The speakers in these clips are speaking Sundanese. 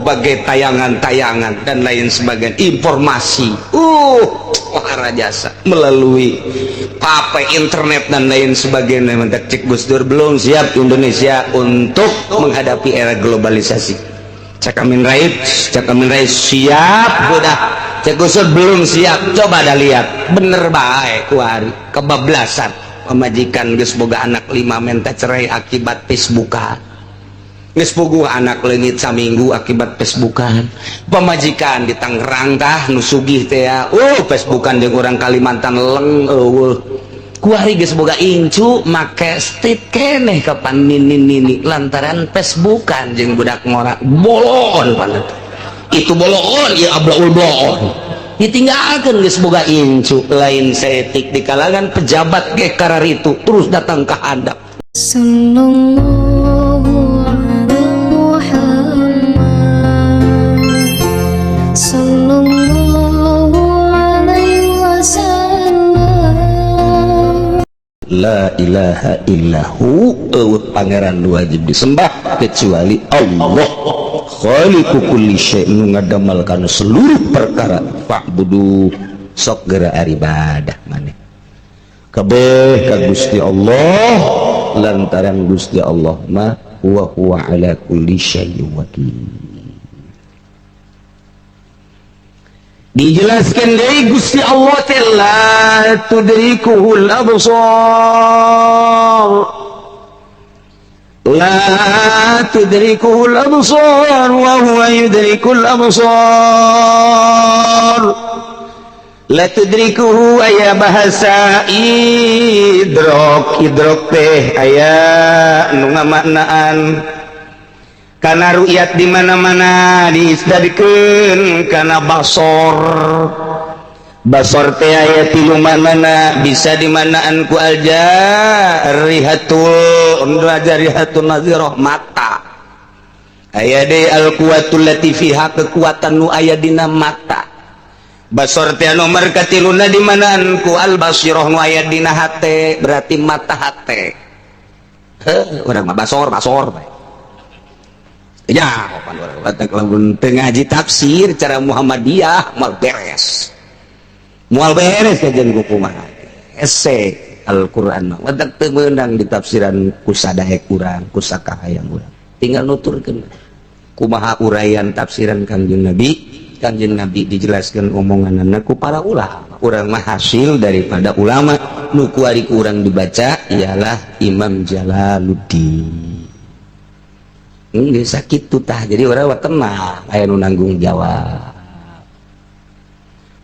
berbagai tayangan-tayangan dan lain sebagainya, informasi wah jasa melalui apa, internet dan lain sebagainya. Mentak cek Gus Dur, belum siap Indonesia untuk menghadapi era globalisasi. Cak Amin Rais, cak Amin Rais siap udah, cek Gus Dur belum siap. Coba dah lihat, bener baik, kuari kebablasan, pamajikan geus boga anak lima minta cerai akibat Facebookan, geus puguh anak leungit saminggu akibat Facebookan. Pamajikan di Tangerang tah nu sugih teh ya, Facebookan jeung urang Kalimantan, leng eueuh. Kuari geus boga incu make street keneh kapan nini nini lantaran Facebookan jeung budak ngora. Bolon panet itu, bolon ya, ablaul bolon ditinggalkan, geus boga incu. Lain setik di kalangan pejabat ge kararitu terus datang ke handap. Sallallahu ala Muhammad, Sallallahu alaihi wasallam. La ilaha illahu, eueuh pangeran nu wajib disembah kecuali Allah, khaliqu kulli syai', nu ngadamal kana seluruh perkara. Fa'budu, sok geura ibadah maneh kabeh ka Gusti Allah, lantaran Gusti Allah mah wa huwa ala kulli syai'in wakil. Dijelaskan dari Gusti Allah teh la tudrikuhul absar, la tudrikuhul absar wa huwa yudrikul absar. La tudrikuhu aya bahasa idrok, idrok teh aya nu ngamaknaan kana ru'yat, di mana-mana diisnadkeun kana basor. Basor teh aya tilu maknana, bisa dimanaan ku aljarihatul jarihatun nazirah, mata. Aya deui al quwwatul lati fiha, kekuatan nu aya dina mata. Basor teh nomor katiluna dimanaan ku al basirah, nu aya dina hate, berarti mata hate. Heuh, urang mah basor basor bae. Ya, lamun teu ngaji tafsir cara Muhammadiyah moal beres. Moal beres kajian ku kumaha. Ese Al-Qur'an mah watak teu meunang ditafsiran ku sadaek urang, ku sakahayang urang. Tinggal nuturkeun kumaha uraian tafsiran Kangjeng Nabi. Kangjeng Nabi dijelaskan omonganna ku para ulama. Urang mah hasil daripada ulama, nu kuari ku urang dibaca ialah Imam Jalaluddin. Geus sakitu tah, jadi urang mah tenang, aya nu nanggung jawab.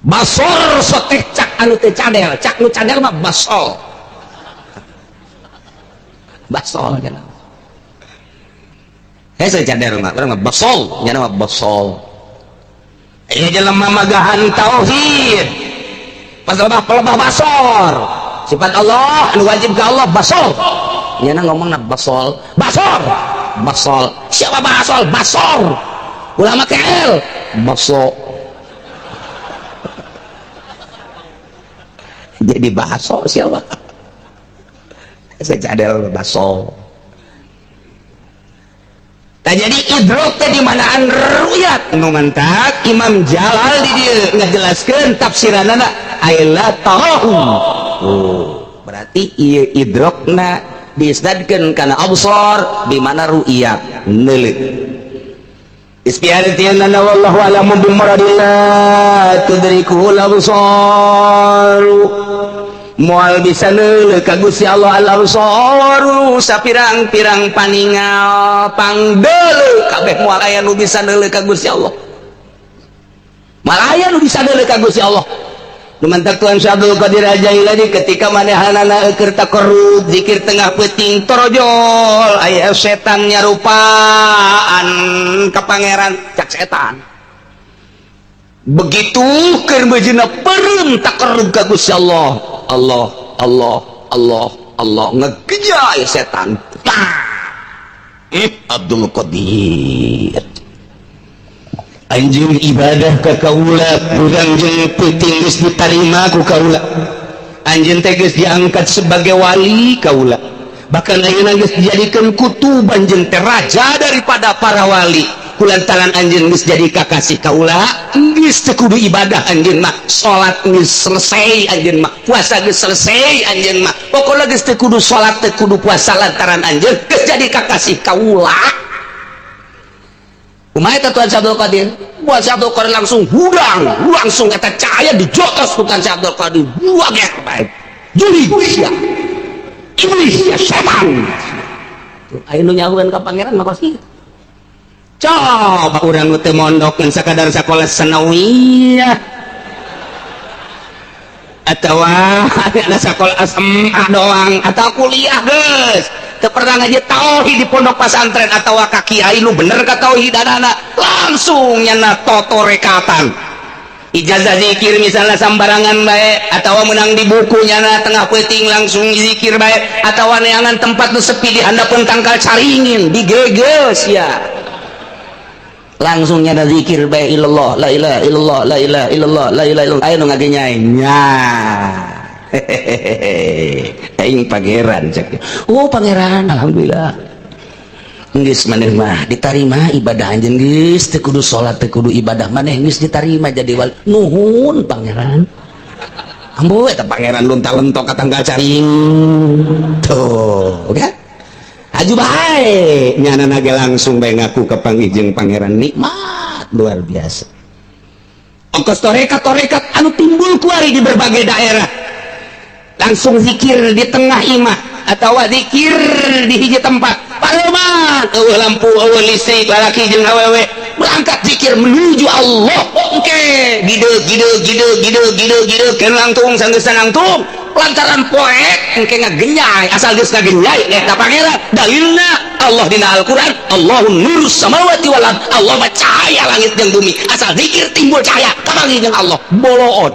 Basor soteh cak anu teh cadel, cak nu cadel mah basol. Basol cenah. Hese cadel mah, urang mah basol, nya mah basol. Aya jelema magahan tauhid. Pas lebah pelebah basor. Sifat Allah anu wajib ka Allah basol. Nyana ngomongna basol, basor. Basol. Siapa basol? Basor. Ulama KL. Basol. Jadi baso siapa? Saya cadel baso. Tak jadi idrok teh di manaan ru'yat. Nu mantak Imam Jalal di dieu ngajelaskeun tafsiranana ayla tarahu. Oh, berarti ieu idrokna diisnadkeun kana absar di mana ru'yat neuleuk. Istiartiana wallahu a'lamu bi muradillah tudrikuhul absar. Moal bisa neuleuk ka Gusti Allah al absaru sapirang-pirang paningal pangdeuleu kabeh, moal aya nu bisa neuleuk ka Gusti Allah. Moal aya nu bisa neuleuk ka Gusti Allah. Lumantak Tuhan Syekh Abdul Qadir Al-Jailani ketika manehanana keur taqarrub zikir tengah peuting, torojol aya setan nyarupaan ka pangeran, cak setan. Begitu keur bejeuna peureum taqarrub ka Gusti Allah, Allah Allah Allah Allah, ngegejai setan. Tah. Abdul Qadir, anjeun ibadah ka kaula urang jeung peuting geus ditarima ku kaula, anjeun teh geus diangkat sebagai wali kaula, bahkan ayeuna geus dijadikeun kutub, anjeun teh raja daripada para wali. Kulantaran anjeun geus jadi kakasih kaula, geus teu kudu ibadah anjeun mah. Salat geus selesai anjeun mah, puasa geus selesai anjeun mah. Pokokna geus teu kudu salat, teu kudu puasa, lantaran anjeun geus jadi kakasih kaula. Kumaha eta Tuan Syekh Abdul Qadir? Buat Syekh Abdul Qadir langsung hudang, langsung eta cahaya dijotos ku Tuan Syekh Abdul Qadir. Buang bae. Juli sia. Iblis ya, setan. Ayo nu nyahuan ka pangeran mah kos kieu. Coba urang nu teu mondok, ngan sakadar sakola sanawiyah atau ada sekolah SMA doang atau kuliah, geus teu pernah ngaji tauhid di pondok pesantren atau ka kiai nu bener ka tauhidanana, langsung nyana totorekatan ijazah zikir misalnya sambarangan bae, atau menang di buku nyana tengah peuting langsung zikir bae, atau neangan tempat nu sepi di handapeun tangkal caringin digeges ya, langsung nyana zikir bae, illallah, la ilaha illallah, la ilaha illallah, la ilaha illallah. Ayo nu ngagenyai nya, hehehe, aing pangeran cek. Oh, pangeran, alhamdulillah. Geus maneh mah ditarima ibadah anjeun, geus teu kudu salat, teu kudu ibadah, maneh geus ditarima jadi wali. Nuhun, pangeran. Ambo eta pangeran lunta-lentok ka tangkal caring tuh kan aju bae nyana ge, langsung bae ngaku ka panggih pangeran. Nikmat luar biasa. Ongkos torekat-torekat anu timbul kuari di berbagai daerah, langsung zikir di tengah imah atau zikir di hiji tempat paleman, euweuh lampu, euweuh listrik, lalaki jeung awewe berangkat zikir menuju Allah. Oke, gide gide gide gide gide gide kan langtung sanggeusna langtung lantaran poek engke ngagenyai. Asal geus ngagenyai eta pangeran. Dalilna Allah dina Al-Qur'an, Allahu nurus samawati wal ard. Allah mah cahaya langit jeung bumi. Asal zikir timbul cahaya, kapanggih jeung Allah, boloon.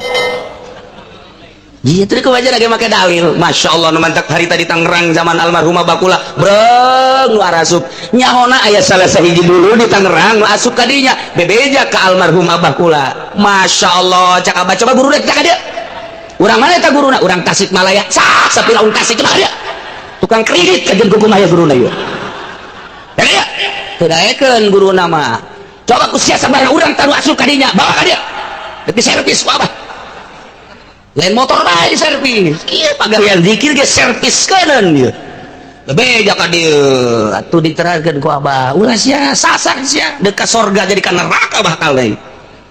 Iya, itu wajar lagi make dalil. Masya Allah, nu mantak harita di Tangerang zaman almarhumah Bakula, breng nu arasup. Nyahona aya salah sahiji dulu di Tangerang nu asup kadinya, bebeja ke almarhum Abah kula. Masya Allah, cak Abah, coba guru rek ka dia. Urang mana eta guruna? Urang Tasikmalaya. Sak sapira urang Tasik dia. Tukang kredit kajen kumaha guruna ieu. Ya ya. Teu daekeun guruna mah. Coba ku sia sabaraha urang taruh asup kadinya, bawa ka dia. Dek servis ku Abah. Lain motor bae servis, kieu pagawean zikir ge servis keuneun ieu. Bebeja ka dieu atuh diterangkeun ku Abah, ulah sia sasar, sia deuk ka sorga jadi ka neraka bakal deui.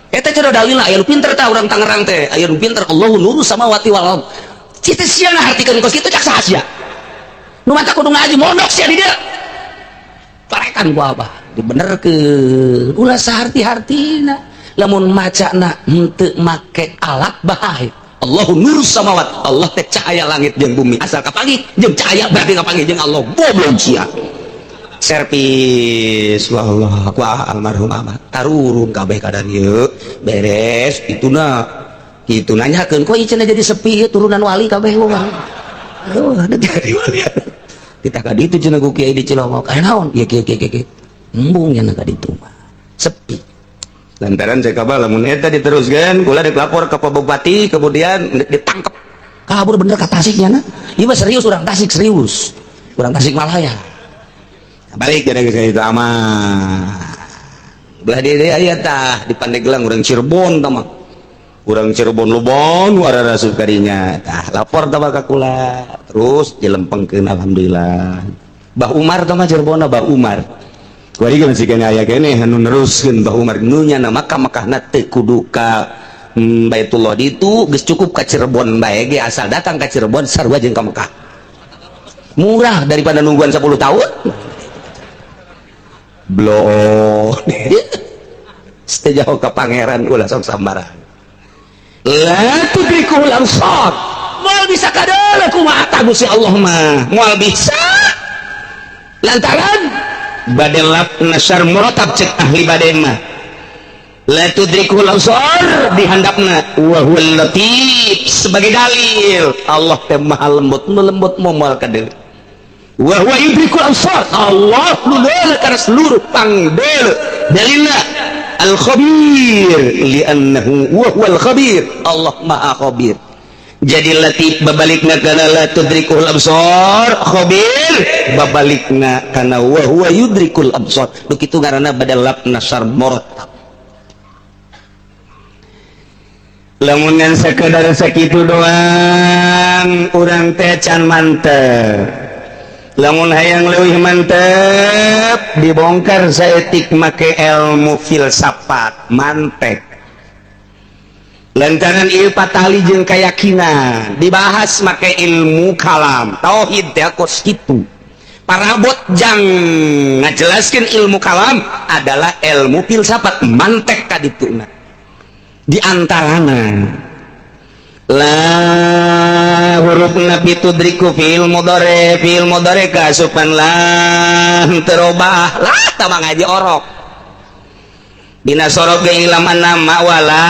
Eta cenah dalilna aya nu pinter tah urang Tangerang teh, aya nu pinter, Allahu nuru samawati wal ard. Cita sia ngahartikeun kos kitu, cak saha sia nu mata kudu ngaji mondok sia di dieu. Parekan ku Abah dibenerkeun, ulah saharti-hartina lamun macana henteu make alat bahaya. Allahu nurus samawat, Allah teh cahaya langit jeung bumi. Asal kapanggih jeung cahaya berarti kapanggih jeung Allah. Goblok sia. Servis, wah Allah, aku almarhum Abah tarurun kabeh kadar ieu beres ituna kitu, nanyakeun kok ieu cenah jadi sepi ieu, turunan wali kabeh. Wah, aduh, jadi wali kita ka ditu cenah ku kiai di Cilongok, aya naon ieu kieu kieu kieu, embung nya ka ditu mah sepi. Lantaran cek Abah lamun eta diteruskan, kula dilapor ke Pak Bupati, kemudian ditangkap, kabur bener ke Tasiknya. Nah, ieu mah serius, urang Tasik, serius urang Tasik Malaya. Balik jadi ke itu aman. Belah dia aya tah di Pandeglang, urang Cirebon tah mah, urang Cirebon lobon wara rasup kadinya tah, lapor tah ka kula, terus dilempengkeun, alhamdulillah. Bah Umar tah mah Cirebon, Bah Umar. Kuari ge masih kene aya keneh anu neruskeun Bah Umar nu nya maka Mekahna teu kudu ka Baitullah ditu, geus cukup ka Cirebon bae ge. Asal datang ka Cirebon sarua jeung ka Mekah, murah daripada nungguan 10 tahun. Bloon jauh ke pangeran, ulah sok sambaran. La tudrikul absar, moal bisa kadeuleu kumaha Gusti Allah mah, moal bisa, lantaran badal lap nasar muratab cek ahli baden mah. La tudrikul absar dihandapna, wa huwal latif sebagai dalil Allah teh maha lembut, nu lembut moal kadeuleu. Wa huwa yudrikul absar, Allah nu kana seluruh pangdeuleu. Dalilna al khabir, li'annahu wa huwal khabir, Allah maha khabir. Jadi latif babalikna kana la tudrikul absar, khabir babalikna kana wa huwa yudrikul absar. Nu kitu ngaranna badal lab nasar murattab. Lamun ngan sakedar sakitu doang urang teh can mantep. Lamun hayang leuwih mantep dibongkar saeutik make ilmu filsafat mantek. Lantaran ieu patali jeung keyakinan dibahas make ilmu kalam tauhid teh kos kitu. Parabot jang ngajelaskeun ilmu kalam adalah ilmu filsafat mantek ka dituna. Di antarana la huruf nabi tudriku fi'il mudhari kasupan la terobah lah tamang ngaji orok dina sorok ge ilaman nama wala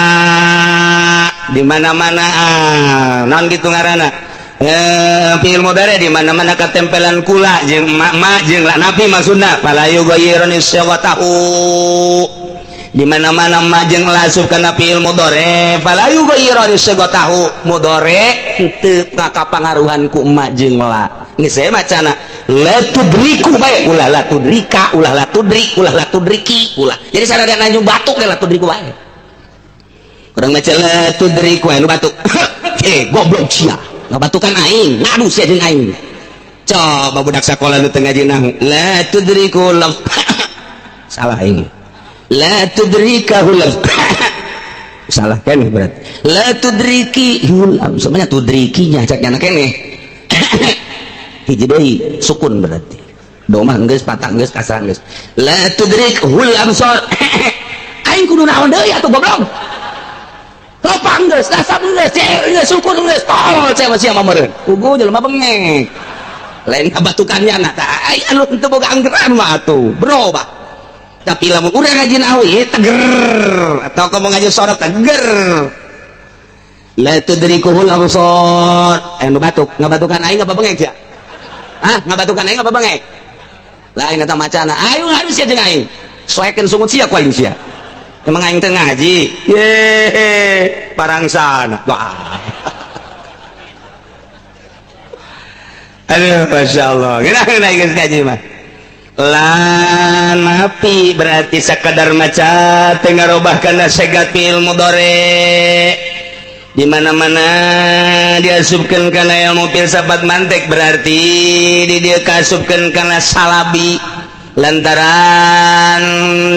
di mana-mana naon kitu ngaranna fi'il mudhari di mana-mana katempelan kula jeung ma jeung la nabi maksudna fala yughayyirun syawatahu di mana-mana ma jeung la asup kana fi'il mudhari fala yughayyirun syawatahu mudhari teu kakapangaruhan ku ma jeung la geus saya macana la tudriku bae ulah la tudrika ulah la tudrik ulah la tudriki ulah jadi sarada nanjung batuk ge la tudriku bae urang maca la tudriku anu batuk goblok sia ngabatukan aing ngadu sia jeung aing coba budak sakola nu teu ngaji nahu la tudriku lam salah aing la tudrikahu lam salah keneh berarti la tudriki hulam sebenarnya tudrikinya cak nyana keneh hiji deui sukun berarti domah geus patah geus kasar geus la tudrik hul absar aing kudu naon deui atuh goblok lopang geus nasab geus geus sukun geus tolol sia sia mah meureun pugu jelema bengek lain kabatukannya na tah aing anu teu boga anggeran mah atuh berubah tapi lamun urang ngaji nahu ieu teger atau kamu ngaji sorot teger la tudrikuhul absar anu batuk ngabatukan aing apa bengek sia ah ngabatukan aing apa bengek lain eta macana ayo harus sia jeung aing soekeun sungut sia ku aing sia emang aing teu ngaji ye parangsana wah aduh masyaallah geuna geus ngaji mah la napi berarti sakadar maca teu ngarobah kana segat fi'il mudhari di mana-mana diasupkeun kana ilmu filsafat mantek berarti di dieu kaasupkeun kana salabi lantaran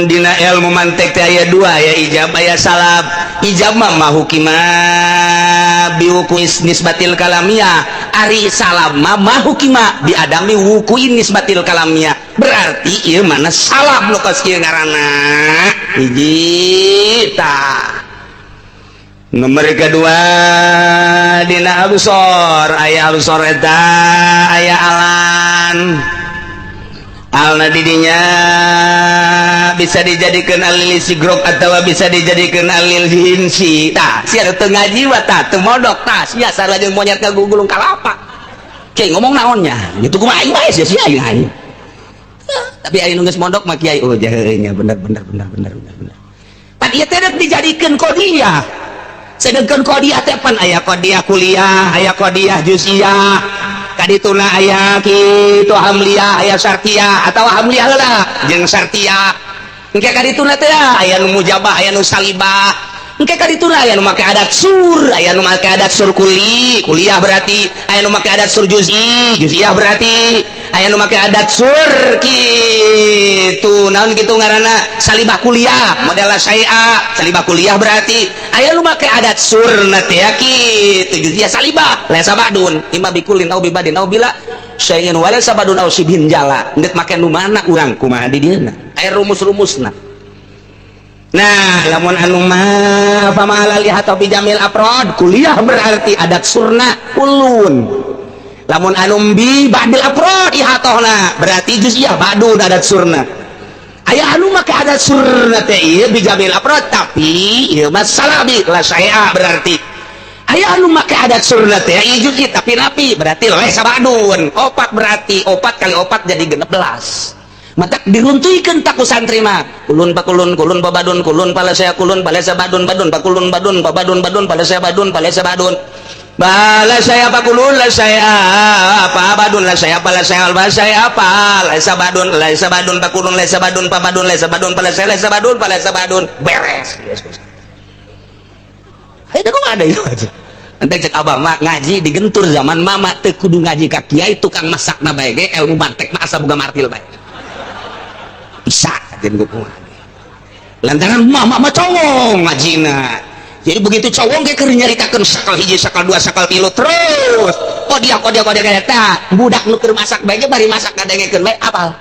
dina ilmu mantek teh aya dua aya ijab aya salab ijab mah mahukima biwuku nisbatil kalamiyah ari salab mah mahukima biadami wuku nisbatil kalamiyah berarti ieu mana salab nu kos ieu ngaranna hiji tah. Nomor kedua dina absor aya absor eta aya alan alna didinya bisa dijadikan alil sigrok atau bisa dijadikan alil hinsi tah sia teu ngaji wa tah teu modok tah sia sarua jeung monyet kagugulung kalapa cing ngomong naonnya gitu kumaha aing bae sia sia aing aing tapi aing nu geus mondok mah kiai oh jaheue nya bener bener bener bener bener pan ieu teh dijadikeun kodiah sedangkan kodiah teh pan aya kodiah kuliah aya kodiah juz'iyah kadituna aya kitu hamliyah aya syartiyah atawa hamliyah heula jeung syartiyah engke kadituna teh aya nu mujabah aya nu salibah engke kadituna aya nu make adat sur aya nu make adat sur kuli kuliah berarti aya nu make adat sur juz'i juz'iyah berarti aya nu make adat sur kitu naon kitu ngaranna salibah kuliah model syai'a salibah kuliah berarti aya nu make adat sur na teh kitu juz'iyah salibah laisa badun imma bikulin au bibadin au bila syai'in wala sabadun au sibin jala ndek make nu mana urang kumaha di dieuna aya rumus-rumusna. Nah lamun anu mah fama alal ihata bi jamil afrad kuliah berarti adat surna ulun lamun anu bi badil afrad ihatohna berarti juz'iyah badun adat surna aya anu make adat surna teh ieu bi jamil afrad tapi ieu mah salabi la syai'a berarti aya anu make adat surna teh ieu juz'i tapi napi berarti laisa badun opat berarti opat kali opat jadi 16 matak diruntuhkeun tak ku santri mah kulun pakulun kulun pabadun kulun palasa kulun palasa badun badun pakulun badun pabadun badun palasa badun palasa badun Bala saya apa kulun la saya apa badun la saya apa la saya alba saya apa laisa badun laisa badun pakulun laisa badun pabadun laisa badun pala saya laisa badun pala laisa badun beres. Ayo kok ada itu aja. Nanti cek abah mah ngaji digentur zaman mama teu kudu ngaji ka kiai, tukang masak na bae ge ilmu mantek mah asa boga martil bae. Bisa jeung kumaha. Lantaran mama mah cowong ngajina. Jadi begitu cowong ge keur nyaritakeun sakal hiji, sakal dua, sakal tilu terus. Kodiah kodiah kodiah eta budak nu keur masak bae ge bari masak ngadengekeun bae apal.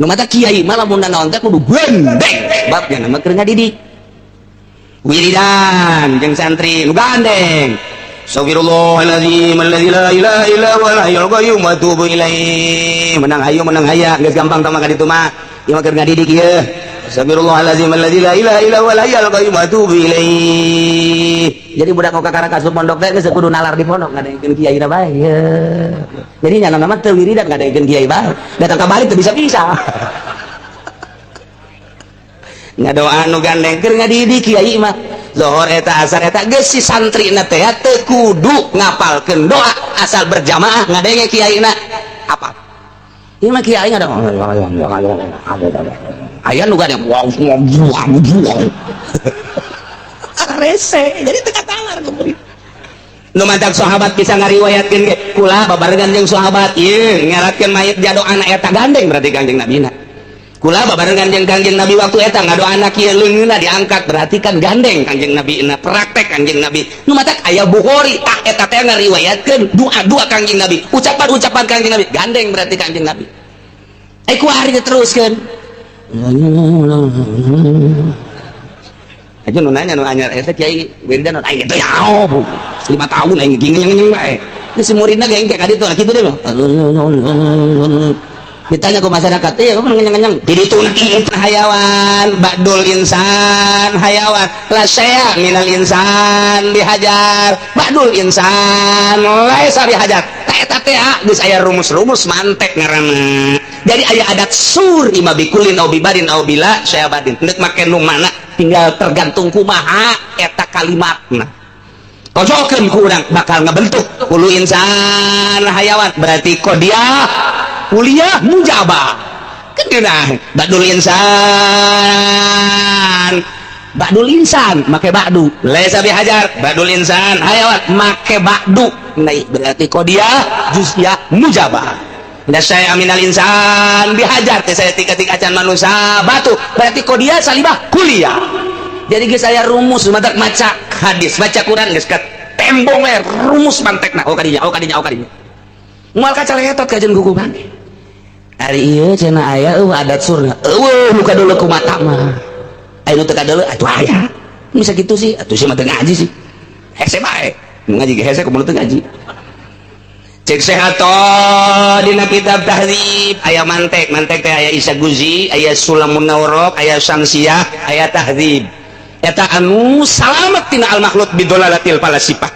Nu mata kiai mah lamun naon teh kudu gendeng babnya nama keur ngadidik. Wiridan jeung santri nu gandeng. Astagfirullahalazim alladzi la ilaha illa huwal hayyul qayyum wa atubu ilaihi. Menang hayu menang haya geus gampang tah mah ka ditu mah. Ieu mah keur ngadidik ieu. Astagfirullahalazim alladzi la ilaha illa huwal hayyul qayyum wa atubu ilaihi. Jadi budak nu kakara kasup pondok teh geus kudu nalar di pondok ngadengekeun kiai na bae. Jadi nya nama teu wiridan ngadengekeun kiai bae. Datang ka balik teu bisa-bisa. Ngadoa nu gandeng keur ngadidik kiai mah. Zohor eta asar eta geus si santrina teh teu kudu ngapalkeun doa asal berjamaah ngadenge kiaina apa. Ieu mah kiai ngada aya nu gandeng rese jadi teu katalar kumaha. Nu mantak sahabat bisa ngariwayatkeun ge kula babarengan jeung sahabat ieu ngaratkeun mayit jadoana eta gandeng berarti Kangjeng Nabina. Kula babarengan jeung Kangjeng Nabi waktu eta ngadoana kieu leungeunna diangkat berarti kan gandeng Kangjeng Nabi na praktek Kangjeng Nabi. Nu matak aya Bukhari tah eta teh ngariwayatkeun doa-doa Kangjeng Nabi, ucapan-ucapan Kangjeng Nabi gandeng berarti Kangjeng Nabi. Eh ku hari diteruskeun. Aja nu nanya nu anyar eta kiai wiridan aing teh ya 5 tahun aing gingeng bae. Geus si muridna ge engke ka ditu kitu deh. Ditanya ke masyarakat, iya kamu ngenyang-ngenyang. Jadi itu hayawan, ba'dul insan hayawan, la syai'a minal insan dihajar, ba'dul insan laisa dihajar. Eta teh geus aya rumus-rumus mantek ngaranna. Jadi aya adat sur ima bikulin au bibadin au bila syai'a badin. Deuk make nu mana tinggal tergantung kumaha eta kalimatna. Kojokeun ku urang bakal ngebentuk kulu insan hayawan berarti kodiah kuliah mujabah kan geunah ba'dul insan make ba'du laisa bihajar ba'dul insan hayawan make ba'du naik berarti kodiah juz'iyah mujabah da saya aminal insan bihajar teh saya tika-tika acan manusia batu berarti kodiah salibah kuliah. Jadi geus aya rumus matak maca hadis baca Quran geus ka tembong we rumus mantekna oh kadinya oh kadinya oh kadinya moal kacaletot kajen gugu bangke. Ari ieu cenah aya eueuh adat surna eueuh nu kadeuleu ku mata mah aya nu teu kadeuleu atuh aya bisa kitu sih atuh sih mah teu ngaji sih hese bae nu ngaji ge hese kumaha teu ngaji. Cek sehato dina kitab tahdzib aya mantek mantek teh aya Isa Guzi aya Sulamun Nawrok aya Syamsiah aya tahdzib eta anu salamet tina al makhluk bidolalatil falasifah.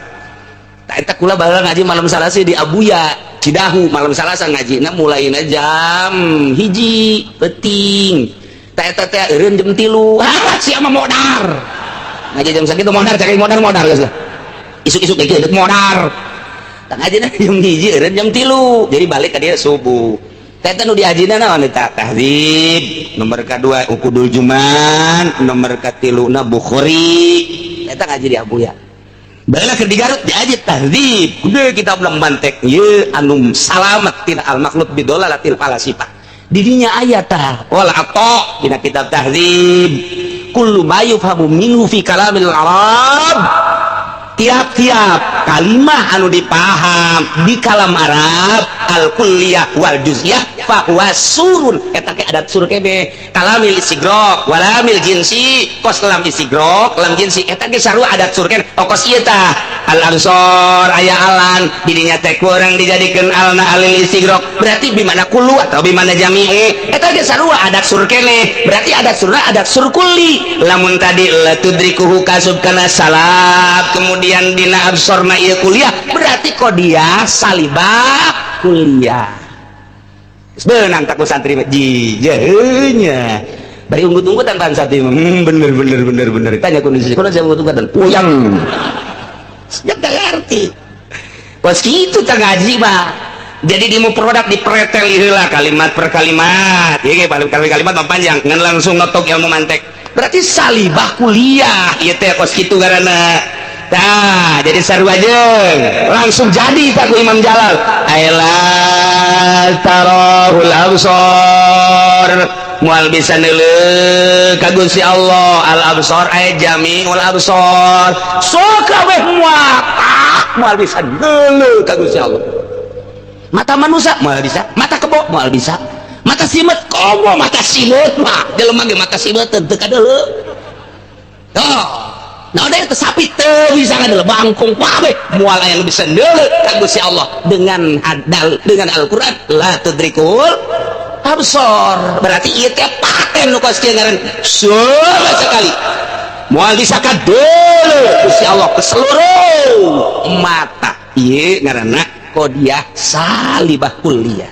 Tah eta kula baheula ngaji malam Salasa di Abuya Cidahu malam Salasa ngajina mulaina jam 1 peuting tah eta teh eureun jam 3 ah sia mah modar ngaji jam sakitu modar cek modar modar geus lah isuk-isuk ge deuk modar tah ngajina jam 1 eureun jam 3 jadi balik ka dieu subuh. Tah eta nu diajina naon eta tahdzib nomor kadua Uqudul Juman nomor katiluna Bukhari eta ngaji di Abuya. Baheula keur di Garut diaji tahdzib gede kitab mantek ieu anu salamet tina al makhluk bidolalatil falasifah didinya aya tah wal ato dina kitab tahdzib kullu ma yufhamu minhu fi kalamil arab tiap-tiap kalimah anu dipaham di kalam Arab al kulliyah wal juz'iyah fa huwa surun eta ke adat sur kebe kalamil istigrok walamil jinsi kos lam istigrok lam jinsi eta ge sarua adat sur kene okos ieu tah al ansor aya alan didinya teh kurang dijadikeun alna alil istigrok berarti bimana kullu atau bimana jami'u eta ge sarua adat sur kene berarti adat surna adat sur kulli lamun tadi la tudrikuhu kasub kana salab kemudian dina absorna ieu kuliah berarti kodiah salibah kuliah benang takut santri jijehnya bari unggut-unggutan pan santri bener bener bener bener tanya kondisi kuno saya unggut-unggutan puyeng Ya gak ngerti. Kos kitu teh ngaji mah. Jadi di produk dipretel heula kalimat per kalimat. Ieu ge paling kalimat mah panjang, ngan langsung notok ilmu mantek. Berarti salibah kuliah ieu teh kos kitu ngaranna. Tah, jadi sarua jeung langsung jadi tak ku Imam Jalal. Ai la tarahul absar, moal bisa neuleuh ka Gusti Allah. Al absar ay jami'ul absar. Sok kabeh moal moal bisa neuleuh ka Gusti Allah. Mata manusia moal bisa, mata kebo moal bisa, mata simet komo mata simet mah jelema ge mata simet teu kadeuleu. Oh, nah udah itu sapi teu bisa ngadeuleu, bangkong kabeh moal aya nu bisa neuleuh ka Gusti Allah dengan hadal dengan Al-Qur'an la tudrikul absar. Berarti ieu teh paten nu kos kieu ngaran sama sekali moal bisa kadeuleu Gusti Allah ke seluruh mata. Ieu ngaranna qodiyah salibah kuliah.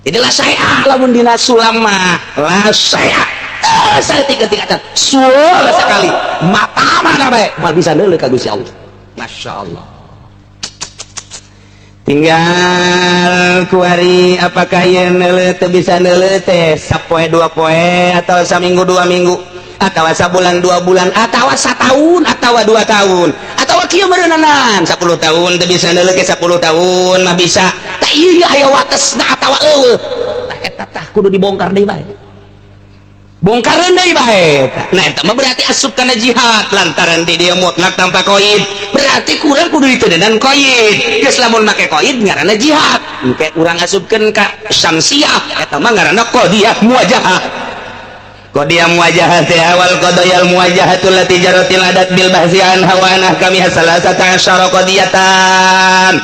Inilah saya lamun dina sulam mah lah saya tiga tingkatan suara sekali mata mana bae moal bisa neuleuh ka Gusti Allah. Masya Allah. Tinggal kuari apakah ieu neuleuh teu bisa neuleuh teh sapoe dua poe atau saminggu dua minggu atau sabulan dua bulan atau satahun atau 2 tahun atau kieu meureunanan 10 tahun teu bisa neuleuh ke 10 tahun mah bisa tah ieu aya watesna atawa eueuh. Tah, eta tah kudu dibongkar deui bae, bongkaran deui bae. Nah, eta mah berarti asup kana jihad lantaran di dia mutlak tanpa koid, berarti kurang kudu ditedenan koid. Geus lamun make koid ngaranna jihad, engke urang asupkeun ka syamsiah, eta mah ngaranna qadiyah muwajahah. Qadiyah muwajahah teh awal qadayal muwajahatul lati jaratil adat bil bahsi anha wa an ahkamiha salasata asyara qadiyatan.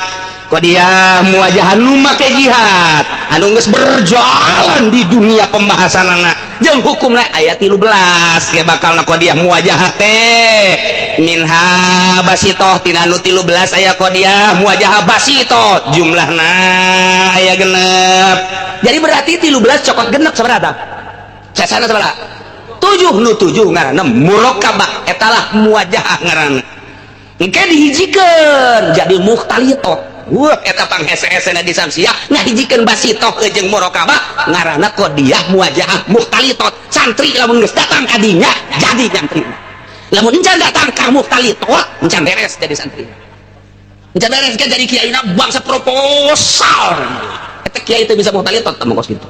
Qadiyah muwajahah nu make jihad anu geus berjalan di dunia pembahasanana jeung hukumna aya 13 ge bakalna qadiyah muwajahah teh. Minha basitoh, tina anu 13 aya qadiyah muwajahah basitoh, jumlahna aya genep. Jadi berarti 13 cokot genep sabaraha? Sesana sabaraha? Tujuh. Nu tujuh ngaranna murokabah, etalah muwajahah ngaranna. Engke dihijikeun jadi mukhtalitoh. Wah, eta panghese-hesena di samsiah ngahijikeun basitoh jeung murokabah ngaranna qadiyah muwajahah mukhtalitot. Santri lamun geus datang ka dinya jadi santri, lamun encan datang ka mukhtalitot encan beres jadi santri, encan beres kan jadi kiai bangsa proposal. Eta kiai teu bisa mukhtalitot teh kos kitu,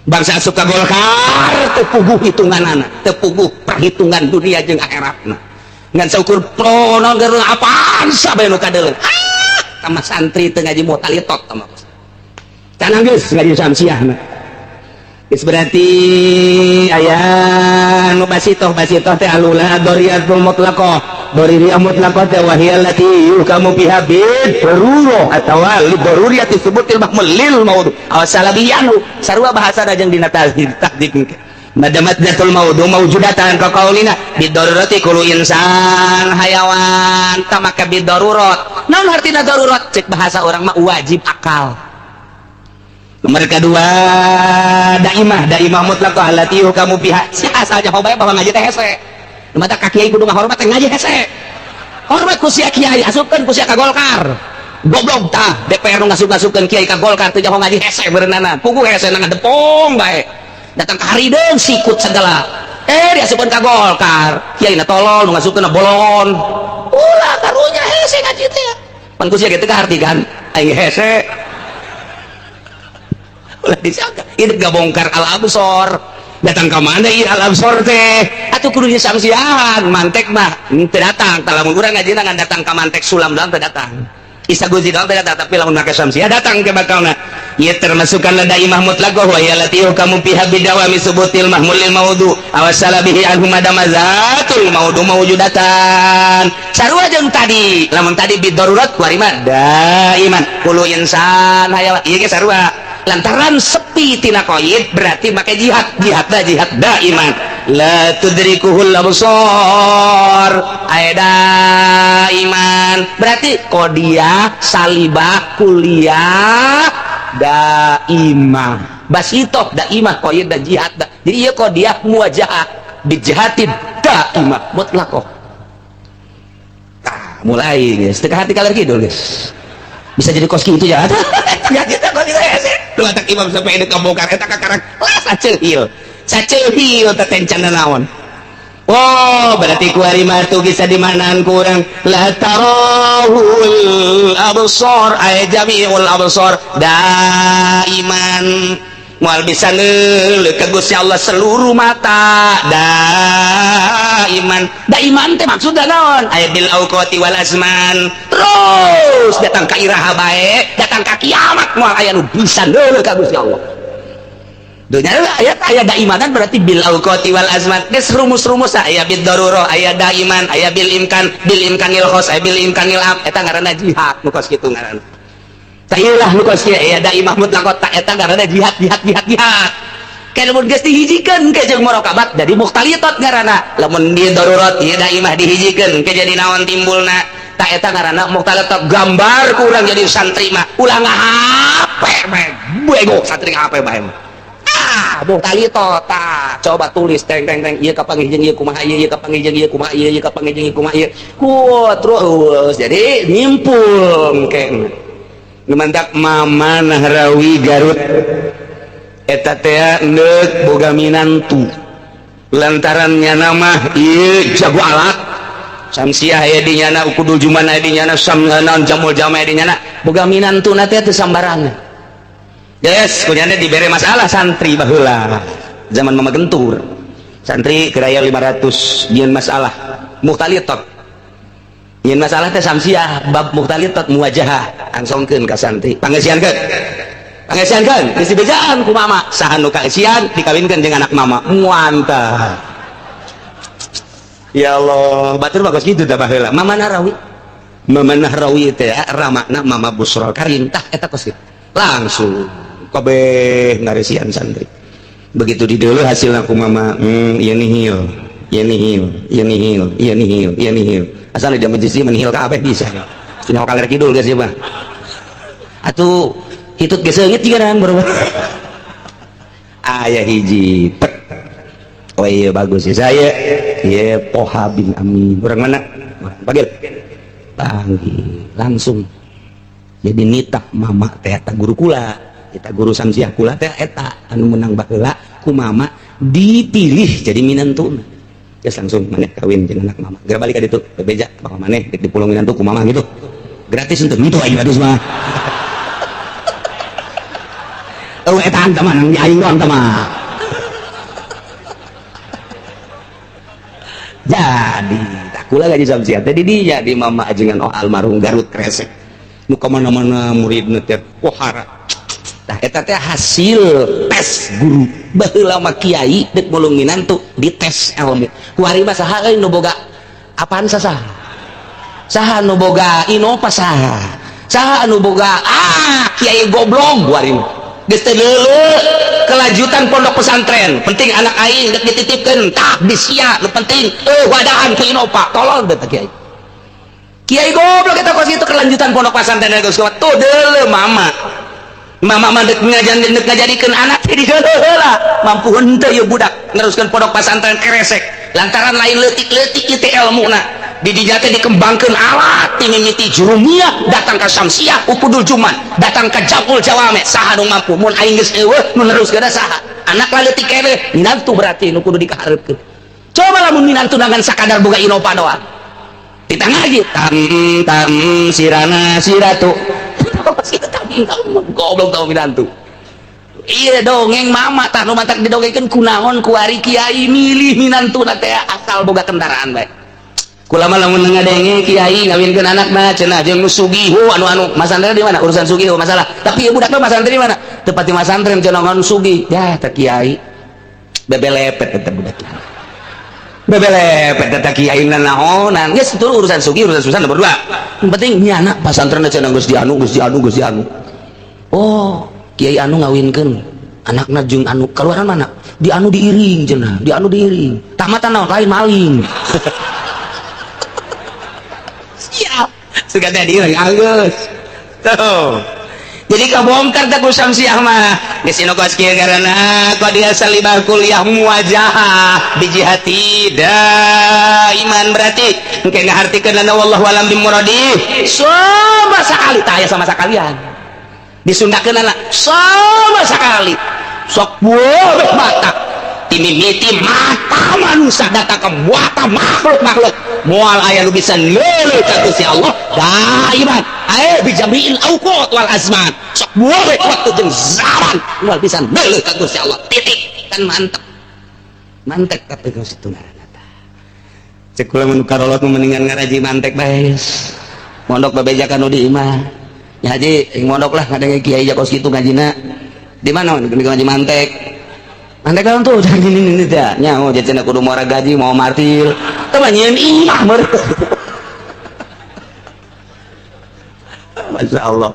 bangsa asup ka Golkar teu puguh hitunganana, teu puguh perhitungan dunia jeung akhiratna, ngan saukur pro naon apaan sabae nu kadeuleu. Ah, sama santri teu ngaji mukhtalitot tah mah can geus ngaji samsiah mah geus. Berarti aya nu basitoh. Basitoh teh alula doriyatul mutlaqah. Doriyah mutlaqah teh wahiya allati yuhkamu biha bid darurah atawa li daruriyati subutil mahmul lil maudu aw salabiyanu, sarua bahasa jeung dina tahdid tahdid madamat zatul maudu mawjudatan, ka qaulina bidarurati kullu insan hayawan. Tah, maka bidarurat naon hartina darurat? Cek bahasa orang mah wajib akal. Nomor kedua daimah. Daimah mutlaqah allati yuhkamu biha si asal nyaho bae bahwa ngaji teh hese. Nu mata ka kiai kudu ngahormat teh, ngaji hese, hormat ku sia kiai, asupkeun ku sia ka Golkar. Goblok tah DPR nu ngasup-ngasupkeun kiai ka Golkar, teu nyaho ngaji hese berenana, puguh hese na ngadepong bae, datang ke harideung sikut segala, diasupkeun ka Golkar. Kiai na tolol, nu ngasupkeun na bolon. Ulah karunya hese ngaji teh pan ku sia kitu kaharti kan aing hese. Ulah disangka ini gak bongkar al absor datang ke mana ieu al absor teh atuh kudu disangsian mantek mah teu datang. Tah, lamun urang ngajina ngan datang ka mantek sulam doang teu datang, Isa Guzi doang teu datang, tapi lamun make samsiah datang ke bakalna. Ieu termasuk kana daimah mutlaqah wa hiya allati yuhkamu fiha bidawami subutil mahmul lil maudu aw salabihi anhu madama zatul maudu mawjudatan. Sarua jeung tadi, lamun tadi bidarurat, kuari mah daiman kullu insan hayawan. Ieu ge sarua, lantaran sepi tina koid berarti make jihad, jihad da jihad daiman la tudrikuhul absar aya daiman, berarti qodiyah salibah kuliah daimah basitoh daimah koid dan jihad da. Jadi ieu qodiyah muwajahah bijihadid daimah mutlaqah. Mulai guys, teu hati kaler kidul guys. Bisa jadi kos kitu ya. Kita kos kitu hese. Lu atak Imam Syafi'i deuk kabongkar eta kakarak lah saceuhil. Saceuhil teh tencana naon. Oh, berarti kuari mah tuh bisa dimanaan kurang la tarahul absar ay jami'ul absar daiman moal bisa neuleuh ka Gusti Allah seluruh mata daiman. Daiman teh maksudna naon? Ay bil auqati wal azman, terus datang ka iraha bae, datang ka kiamat moal aya nu bisa neuleuh ka Gusti Allah. Dunya ayat aya daimanan berarti bil auqati wal azman. Geus rumus-rumus aya bid darurah, aya daiman, aya bil imkan, bil imkanil khos, aya bil imkanil am. Eta ngaranna jihad nu kos kitu ngaranna. Tah ieu lah nu kos kieu aya daimah mutlaqot, tah eta ngaranna jihad jihad jihad jihad. Kayak lamun geus dihijikeun ke jeung murakabat jadi mukhtalitat ngaranna. Lamun di darurat ieu daimah dihijikeun ke jadi naon timbulna. Tah eta ngaranna mukhtalitat. Gambar kurang jadi santri mah ulah ngahape bae. Bego santri ngahape bae mah. Ah, mukhtalitat tah coba tulis teng teng teng ieu kapanggih jeung ieu kumaha ieu, ieu kapanggih jeung ieu kumaha ieu, ieu kapanggih jeung ieu kumaha ieu. Ku terus jadi nyimpul engke. Nu mantak Mama Nahrawi Garut eta teh neuk boga minantu lantaran nyana mah ieu jago alat Samsiah aya di nyana, Ukudul Juman aya di nyana, sam naon Jamul Jama aya di nyana, boga minantuna teh teu sambarangan. Yes, kunyana dibere masalah santri baheula zaman Mama Gentur. Santri keraya 500 nyieun masalah mukhtalitat. Nyieun masalah teh Samsiah bab mukhtalitat muwajahah angsongkeun ka santri. Pangeusiankeun. Pangeusiankeun geus dibejaan ku mama, saha nu kaeusian dikawinkeun jeung anak mama. Muantah. Ya Allah, batur bagus gitu dah baheula. Mama Nahrawi. Mama Nahrawi teh ramana Mama Busrol Karim tah eta kos kitu. Langsung kabeh ngaresian santri. Begitu dideuleu hasilna ku mama, ieu nihil, ieu nihil, ieu nihil, ieu nihil, ieu nihil. Asal di masjid mah nihil kabeh bisa. Cenah kaler kidul geus ieu mah. Atuh hitut geus seungit jiga kan baru. Aya hiji tek. Oh iya bagus ya saya. Iya Poha bin Amin. Orang mana? Panggil. Panggil langsung. Jadi nitah mama teh eta guru kula, eta guru Samsiah kula teh eta anu menang baheula ku mama dipilih jadi minantuna. Geus langsung maneh kawin jeung anak mama. Geura balik ka ditu, bebeja bakal maneh dek dipulung minantu ku mama gitu. Gratis henteu henteu aing gratis mah. Oh eta anta mah nang aing doang mah. Jadi tak kula gaji Samsiah teh di dinya di mama ajengan oh almarhum Garut Kresek. Nu ka mana-mana muridna teh pohara. Tah eta teh hasil tes guru. Baheula mah kiai deuk mulung minantu dites ilmu. Kuari mah saha euy nu boga apaan saha? Saha nu boga Innova saha? Saha anu boga ah kiai goblok kuari mah. Geus teu leuleuh kelanjutan pondok pesantren. Penting anak aing deuk dititipkeun tah di sia nu penting wadahan ku Innova. Tolol teh kiai. Kiai goblok eta kos itu kelanjutan pondok pesantren geus tuh deuleuh mama. Mama mah deuk ngajadikeun anak teh diheula mampu henteu ieu budak neruskeun pondok pesantren keresek lantaran lain leutik-leutik ieu teh elmuna di dinya teh dikembangkeun alat ti mimiti Jurumiyah datang ka Samsiah Ukudul Juman datang ka Jamul Jawame saha nu mampu mun aing geus eueuh nu neruskeun saha anak lah leutik keneh minantu berarti nu kudu dikaharepkeun. Coba lamun minantu dengan sakadar boga Innova doang ditangah lagi tam tam sirana siratu goblok tau minantu. Iya dongeng mama tah nu mantak didongengkeun kunaon kuari kiai milih minantu teh asal boga kendaraan bae. Kula mah lamun ngadenge kiai ngawinkeun anakna cenah jeung nu sugih anu-anu masantren di mana urusan sugih masalah tapi ieu budak mah masantren di mana teu pati masantren cenah ngan sugih ya teh kiai bebelepet eta budak bebelepet eta kiai nanaonan geus itu urusan sugih urusan susah nomor 2 yang penting nyana pasantren cenah geus dianu geus dianu geus dianu. Oh kiai anu ngawinkeun anakna jeung anu keluaran mana di anu diiring cenah di anu diiring tamatan naon lain maling. Siap suka teh diiring anggeus tuh. Jadi kabongkar tak ku Syamsiah mah geus inu kos kieu karena qadiyah salibah kuliah muwajahah bijihati daiman, berarti engke ngahartikeun wallahu alam bimuradi sama sekali tah aya sama sekalian disundakeun sama sekali sok boleh mata timimiti mata manusia datang ke mata makhluk makhluk moal aya nu bisa neuleuh ka Gusti Allah daiman ae bijamiil auqat wal azman. Sok boleh waktu jeung zaman moal bisa neuleuh ka Gusti Allah titik. Kan mantep mantep, tapi kau situ ngaranna tah cek kula mun karolot mendingan ngaraji mantek bae, mondok bebejakan nu di imah ya. Haji ing mondok lah, ngadenge kiai kos kitu ngajina di mana ngaji mantek mantek kan tuh ini ini teh nya. Oh, jadi kudu muara gaji mau martil teh mah nyieun imah meureun. Masya Allah,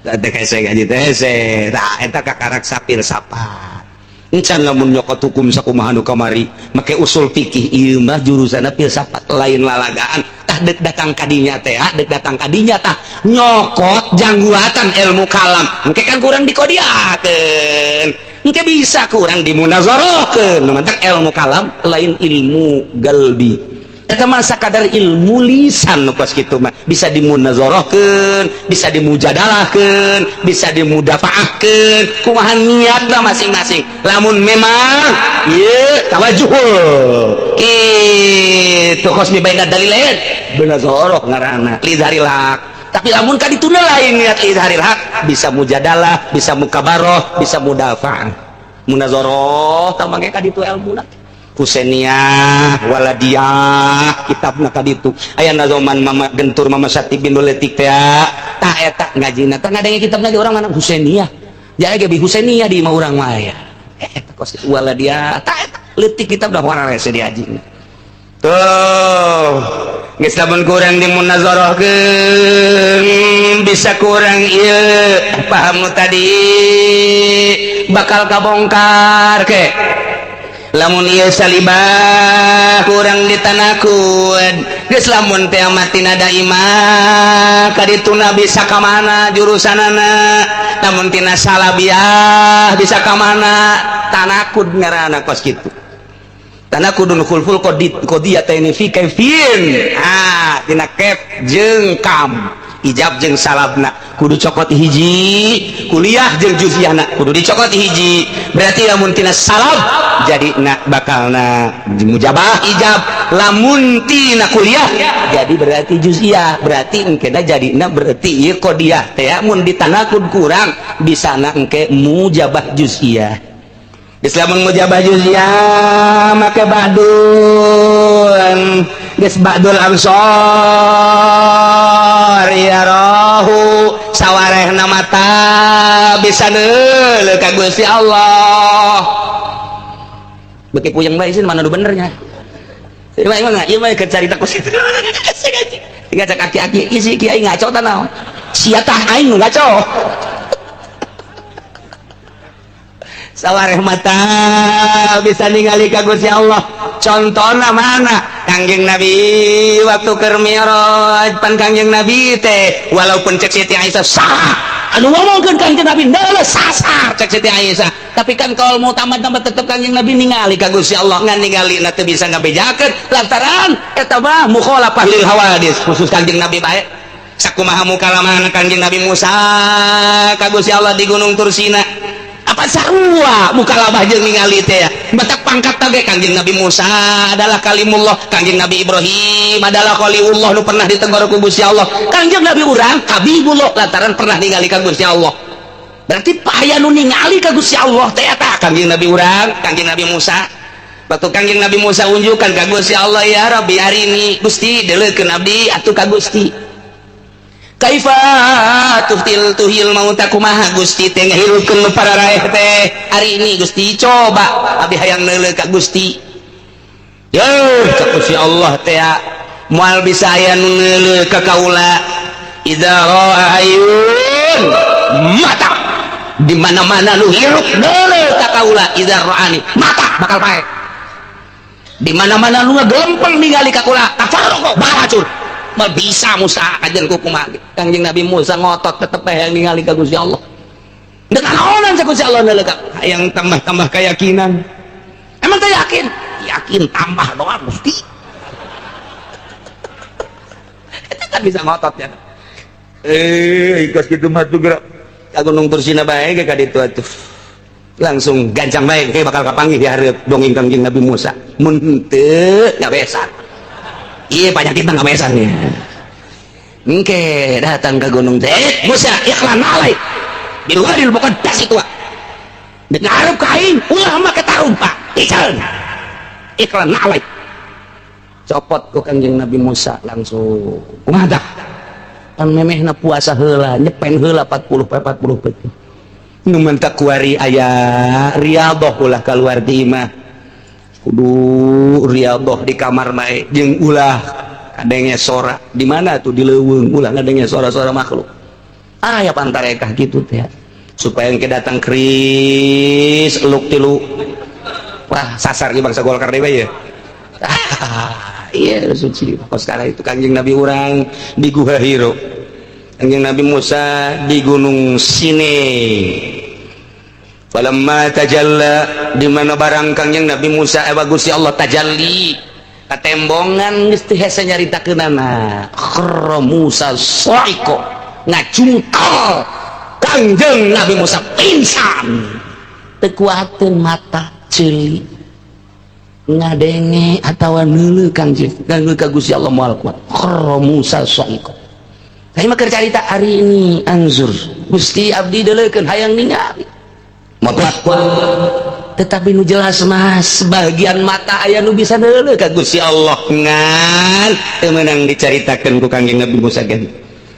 teh hese gaji teh hese tah eta kakarak sapir sapat encan lamun nyokot hukum sakumaha nu kamari make usul fikih ieu mah jurusanna filsafat lain lalagaan tah. Dek datang kadinya teh, dek datang kadinya tah nyokot jangguatan ilmu kalam engke kan kurang dikodiakeun, engke bisa kurang dimunazarahkeun. Mantak ilmu kalam lain ilmu galbi, eta mah sakadar ilmu lisan nu kos kitu mah bisa dimunazarahkeun, bisa dimujadalahkeun, bisa dimudafaahkeun kumaha niatna masing-masing. Lamun memang ieu tawajuh kitu kos mibaina dalilain munazarah ngaranna lidharil haq, tapi lamun ka dituna lain niat lidharil haq bisa mujadalah, bisa mukabaroh, bisa mudafaah munazarah tah mangke ka ditu ilmuna Husainiyah waladiyah kitabna ka ditu aya nazoman mama gentur mama Satibin letik teh tah eta ngajina tah ngadenge kitabna ge urang mana Husainiyah jadi ge bi Husainiyah di imah urang mah aya eta kos waladiyah tah eta leutik kitab dah warna rese diaji tuh geus. Lamun kurang dimunazarahkeun bisa kurang ieu paham nu tadi bakal kabongkar ke. Lamun ieu salibah kurang ditanakud geus lamun teh mati nada imah kadituna bisa ka mana jurusanana, lamun tina salabiah bisa ka mana tanakud ngaranna kos kitu tanakudun khulful qadiyataini fi kaifin ah tina kef jeung kam ijab jeung salabna kudu cokot hiji, kuliah jeung juziyahna kudu dicokot hiji. Berarti lamun tina salab jadi na bakalna mujabah ijab, lamun tina kuliah jadi berarti juziyah, berarti engkena jadina berarti ieu qadiyah teh mun ditanakud kurang bisana engke mujabah juziyah. Geus lamun mujabah juziyah make ba'dun geus ba'dul absar ya rohu sawarehna mata bisa neuleuh ka Gusti Allah. Beki puyeng bae sih mana nu benernya. Ieu mah ieu mah keur carita ku situ. Tinggal cak aki-aki isi kiai ngaco tah naon. Sia tah aing nu ngaco. Sawareh mata bisa ningali ka Gusti Allah. Contohna mana? Kangjeng Nabi waktu keur mi'raj pan Kangjeng Nabi teh walaupun cek Siti Aisyah sah anu ngomongkeun Kangjeng Nabi neuleuh sasar cek Siti Aisyah, tapi kan kalau mau tamat-tamat tetep Kangjeng Nabi ningali ka Gusti Allah ngan ningali na teu bisa ngabejakeun lantaran eta mah mukhalafah lil hawadis khusus Kangjeng Nabi bae. Sakumaha mukalamana Kangjeng Nabi Musa ka Gusti Allah di Gunung Tursina apa sarua mukalabah jeung ningali teh batak pangkat tage Kangjeng Nabi Musa adalah kalimullah, Kangjeng Nabi Ibrahim adalah khalilullah nu pernah ditegur ku Gusti Allah, Kangjeng Nabi urang habibullah lantaran pernah ningali ka Gusti Allah. Berarti aya nu ningali ka Gusti Allah teh eta Kangjeng Nabi urang, Kangjeng Nabi Musa. Waktu Kangjeng Nabi Musa unjukkan ka Gusti Allah ya Rabbi arini Gusti deuleukeun abdi atuh ka Gusti. Kaifa tuhtil tuhil mauta kumaha Gusti teh ngahirupkeun nu pararaeh teh hari ini Gusti coba abdi hayang neuleuh ka Gusti. Yeuh ka Gusti Allah teh moal bisa aya nu neuleuh ka kaula idza ra'a ayun mata di mana-mana nu hirup neuleuh ka kaula idza ra'ani mata bakal pae di mana-mana nu ngagelempeng ningali ka kaula tafarruq bakal hancur. Mal bisa Musa kajian ku kumaha. Kangjeng Nabi Musa ngotot tetep hayang ningali ka Gusti Allah. Dengan naonan sa Gusti Allah neuleuh hayang tambah-tambah keyakinan. Emang teh yakin? Yakin tambah doa Gusti. Itu kan bisa ngotot ya. Kos kitu mah tuh gerak. Ka Gunung Tursina bae ge ka ditu atuh. Langsung gancang bae kayak bakal kapanggih di hareup dongeng Kangjeng Nabi Musa. Mun henteu ngabesan. Iya banyak kita ngabesan ya. Engke datang ke gunung teh, Musa ikhlan alaik. Bil wadil muqaddas itu. Ngarep ka aing ulah make tarumpa. Ican. Ikhlan alaik. Copot ku Kangjeng Nabi Musa langsung. Kumaha dah? Pan memehna puasa heula, nyepen heula 40 poe 40 peuting. Nu mentak kuari aya riyadhah ulah kaluar di imah. Kudu riyadhah di kamar bae jeung ulah kadenge sora. Di mana tuh di leuweung ulah ngadenge sora-sora makhluk. Aya pantarekah kitu teh. Supaya engke datang kris eluk tilu. Wah, sasar ge bangsa Golkar deui bae ya. Iya suci. Kos sekarang itu Kangjeng Nabi urang di Guha Hiro. Kangjeng Nabi Musa di Gunung Sinai. Falamma tajalla di mana barang Kangjeng Nabi Musa bagus ya Allah tajalli katembongan geus teu hese nyaritakeunana. Kharra Musa sa'iqa ngacungkal Kangjeng Nabi Musa pingsan. Teu kuateun mata ceuli ngadenge atawa neuleuh Kangjeng neuleuh ka Gusti Allah moal kuat. Kharra Musa sa'iqa. Saya mah keur carita hari ini anzur Gusti abdi deuleukeun hayang ningali moal kuat. Tetapi nu jelas mah sebagian mata aya nu bisa neuleuh ka Gusti Allah ngan teu meunang dicaritakeun ku Kangjeng Nabi Musa ge.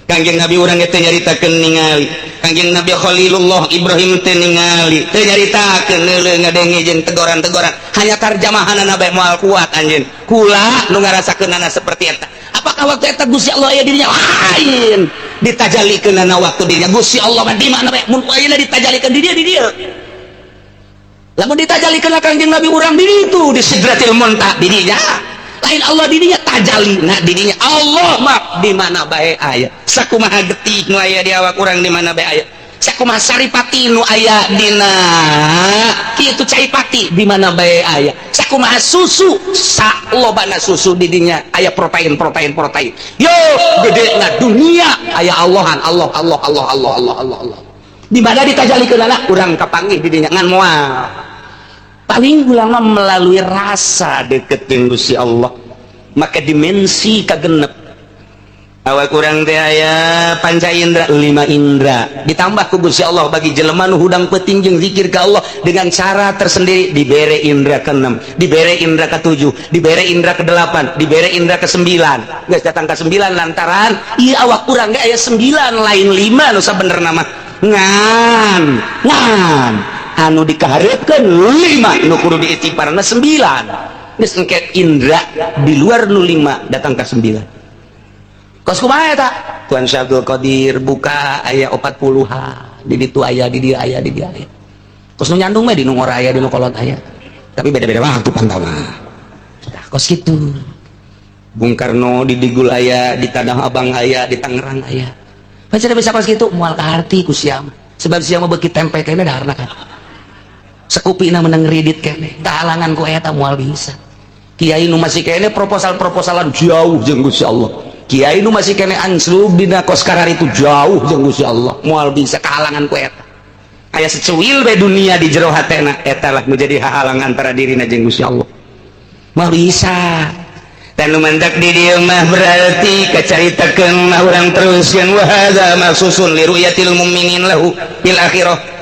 Kangjeng Nabi urang teh nyaritakeun ningali. Kangjeng Nabi Khalilullah Ibrahim teh ningali, teu nyaritakeun neuleuh ngadenge jeung tegoran-tegoran. Hanya tarjamahanana bae moal kuat anjeun. Kula nu ngarasakeunana seperti eta. Apakah waktu eta Gusti Allah aya dirinya? Lain. Ditajalikeunana waktu dirinya Gusti Allah mah di mana bae mun ayeuna ditajalikeun di dieu di dieu. Lamun ditajalikeun Kangjeng Nabi urang di ditu di Sidratil Muntaha di dinya. Lain Allah dirinya tajalina dirinya Allah mah di mana bae aya. Sakumaha getih nu aya di awak urang di mana bae aya. Sakumaha saripati nu aya dina kitu caipati di mana bae aya. Sakumaha susu salobana susu di dinya aya protein protein protein. Yo gede na dunia aya Allahan Allah Allah Allah Allah Allah Allah Allah. Di mana ditajalikeunana urang kapanggih di dinya ngan moal. Paling ulama melalui rasa deket jeung Gusti Allah maka dimensi kagenep awak urang teh aya panca indra 5 indra ditambah ku Gusti Allah bagi jelema nu hudang peuting jeung zikir ka Allah dengan cara tersendiri dibere indra ke-6 dibere indra ke-7 dibere indra ke-8 dibere indra ke-9 geus datang ke-9 lantaran ieu awak urang ge aya 9 lain 5 nu sabenerna mah ngan ngan anu dikaharepkeun 5 nu kudu diistighfarna 9 geus engke indra di luar nu 5 datang ka 9 kos kumaha eta Tuan Syekh Abdul Qadir buka aya 40-an di ditu aya di dieu aya di dieu aya kos nu nyandung mah di nu ngora aya di nu kolot aya tapi beda-beda waktu pantau mah tah kos kitu Bung Karno di Digul aya di Tanah Abang aya di Tangerang aya pancen bisa kos kitu moal kaharti ku sia mah sebab sia mah beuki tempe kene daharna kan sekupina menang ridit kene kahalangan ku eta moal bisa kiai nu masih kene proposal-proposalan jauh jeung Gusti Allah kiai nu masih kene anslub dina kos karar itu jauh jeung Gusti Allah moal bisa kahalangan ku eta aya secuil bae dunia di jero hatena eta lah menjadi hahalang antara dirina jeung Gusti Allah moal bisa dan nu mantak di dieu mah berarti kacaritakeun mah urang teruskeun wa hadza maksusun li ru'yatil mu'minin lahu fil akhirah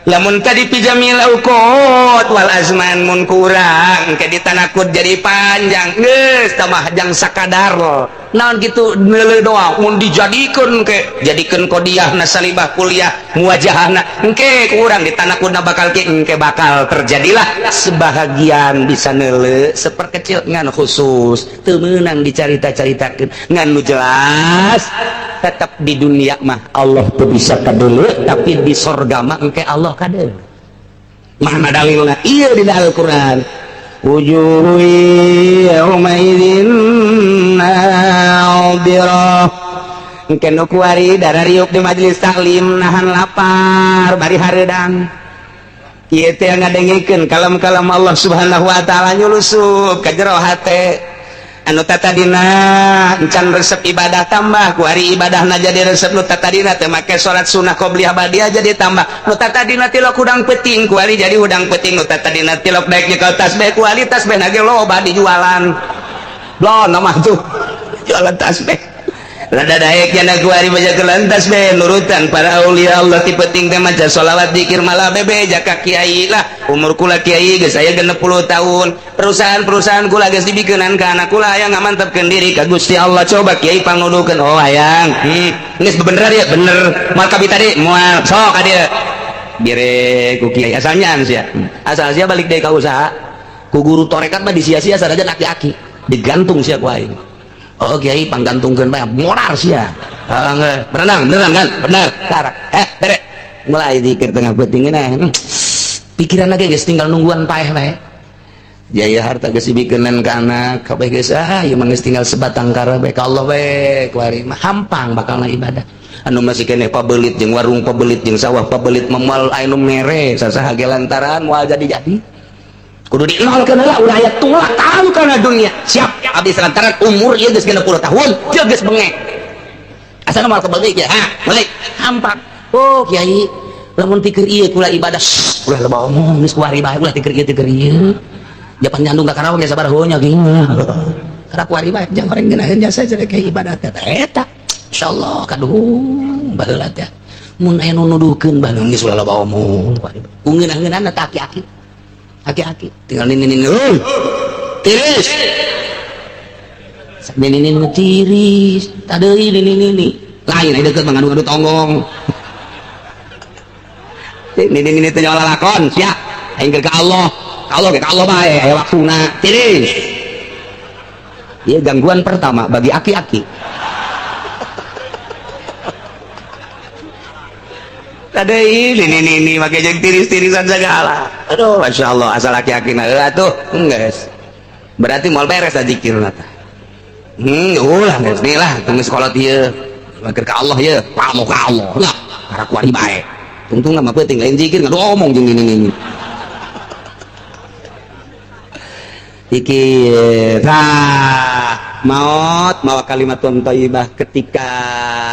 lamun tadi pijamil auqat wal azman mun kurang ke ditanakut jadi panjang geus tambah jang sakadar naon kitu neuleuh doang mun dijadikeun ke jadikeun qodiyahna salibah kuliah muwajahna engke kurang ditanakutna bakal ke engke bakal terjadilah sebahagian bisa neuleuh seperkecil ngan khusus teu meunang dicarita-caritakeun ngan nu jelas tetap di dunia mah Allah tuh bisa kadeuleu tapi di sorga mah engke Allah kadeuleu mana dalilna ieu dina Al-Qur'an wujuhu yauma idzin nadhirah Engke nu kuari darah riuk di majelis taklim nahan lapar bari hareudang. Ieu teh ngadengikeun kalam-kalam Allah Subhanahu wa taala nyulusup ka jero hate. Anu tatadina encan resep ibadah tambah kuari ibadahna jadi resep, nu tatadina teu make salat sunah qobliyah ba'diyah jadi tambah, nu tatadina tilok hudang peuting kuari jadi hudang peuting, nu tatadina tilok daek nyekel tasbih kuari tasbih ge loba dijualan. Blon mah tuh jualan tasbih. Rada daek nya kuari baca kelan tasbih nurutan para aulia Allah ti peuting teh maca sholawat dikir malah bebeja ka kiai lah. Umur kula kiai geus aya 60 tahun, perusahaan-perusahaan kula geus dibikeunan ka anak kula, hayang ngamantepkeun diri ka Gusti Allah. Coba kiai pangudukeun, oh hayang, geus bener ya bener moal kabita tadi moal sok ka dieu bere ku kiai asal nyaan sia, asal sia balik deui ka usaha. Ku guru torekat mah disia-sia sanajan aki-aki digantung sia ku aing. Oh kiai panggantungkeun bae morar sia. Berenang beneran kan bener karak bere mulai dikir tengah peuting nah pikiran lagi geus tinggal nungguan paeh bae. Jaya harta geus dibikeunan ka anak kabeh geus, ah ieu mah geus tinggal sebatang kara bae ka Allah bae kuari mah hampang bakalna ibadah. Anu masih keneh pabelit jeung warung pabelit jeung sawah pabelit moal aya nu mere sasaha ge lantaran moal jadi-jadi kudu dinolkeun heula ulah aya tulak tahu kana dunia siap habis lantaran umur ieu geus 60 tahun dia geus bengek asana moal kebelik ya ha balik hampang. Oh kiai lamun pikir ieu kula ibadah ulah loba omong geus kuari bae ulah tikir ieu tikir ieu japan nyandung ka Karawang ya sabaraha nya geuing karena kuari bae jang goreng ngeunaheun jasa cenah kiai ibadah teh eta insyaallah kaduhung baheula teh mun aya nu nuduhkeun bae geus ulah loba omong kuari ku ngeunah-ngeunahna teh aki-aki aki-aki tinggal nini nini tiris nini nini tiris tadi nini nini lain aja deket mengadu-ngadu tonggong nini nini teh nyawa lalakon sia aing keur ka Allah ka Allah ka Allah bae aya waktuna tiris. Ieu gangguan pertama bagi aki-aki. Tadi ini ini ini pakai jeung tiris-tirisan segala. Aduh, masya Allah, asal aki-aki nah atuh, geus. Berarti moal beres da zikirna teh. Ulah geus nih lah, tunggu sekolah ieu. Mikir ka Allah ieu, ka Allah. Lah, karena kuari bae. Tungtung mah peuting lain zikir ngadu omong jeung ini ini. Zikir. Tah, maot mawa kalimatun thayyibah ketika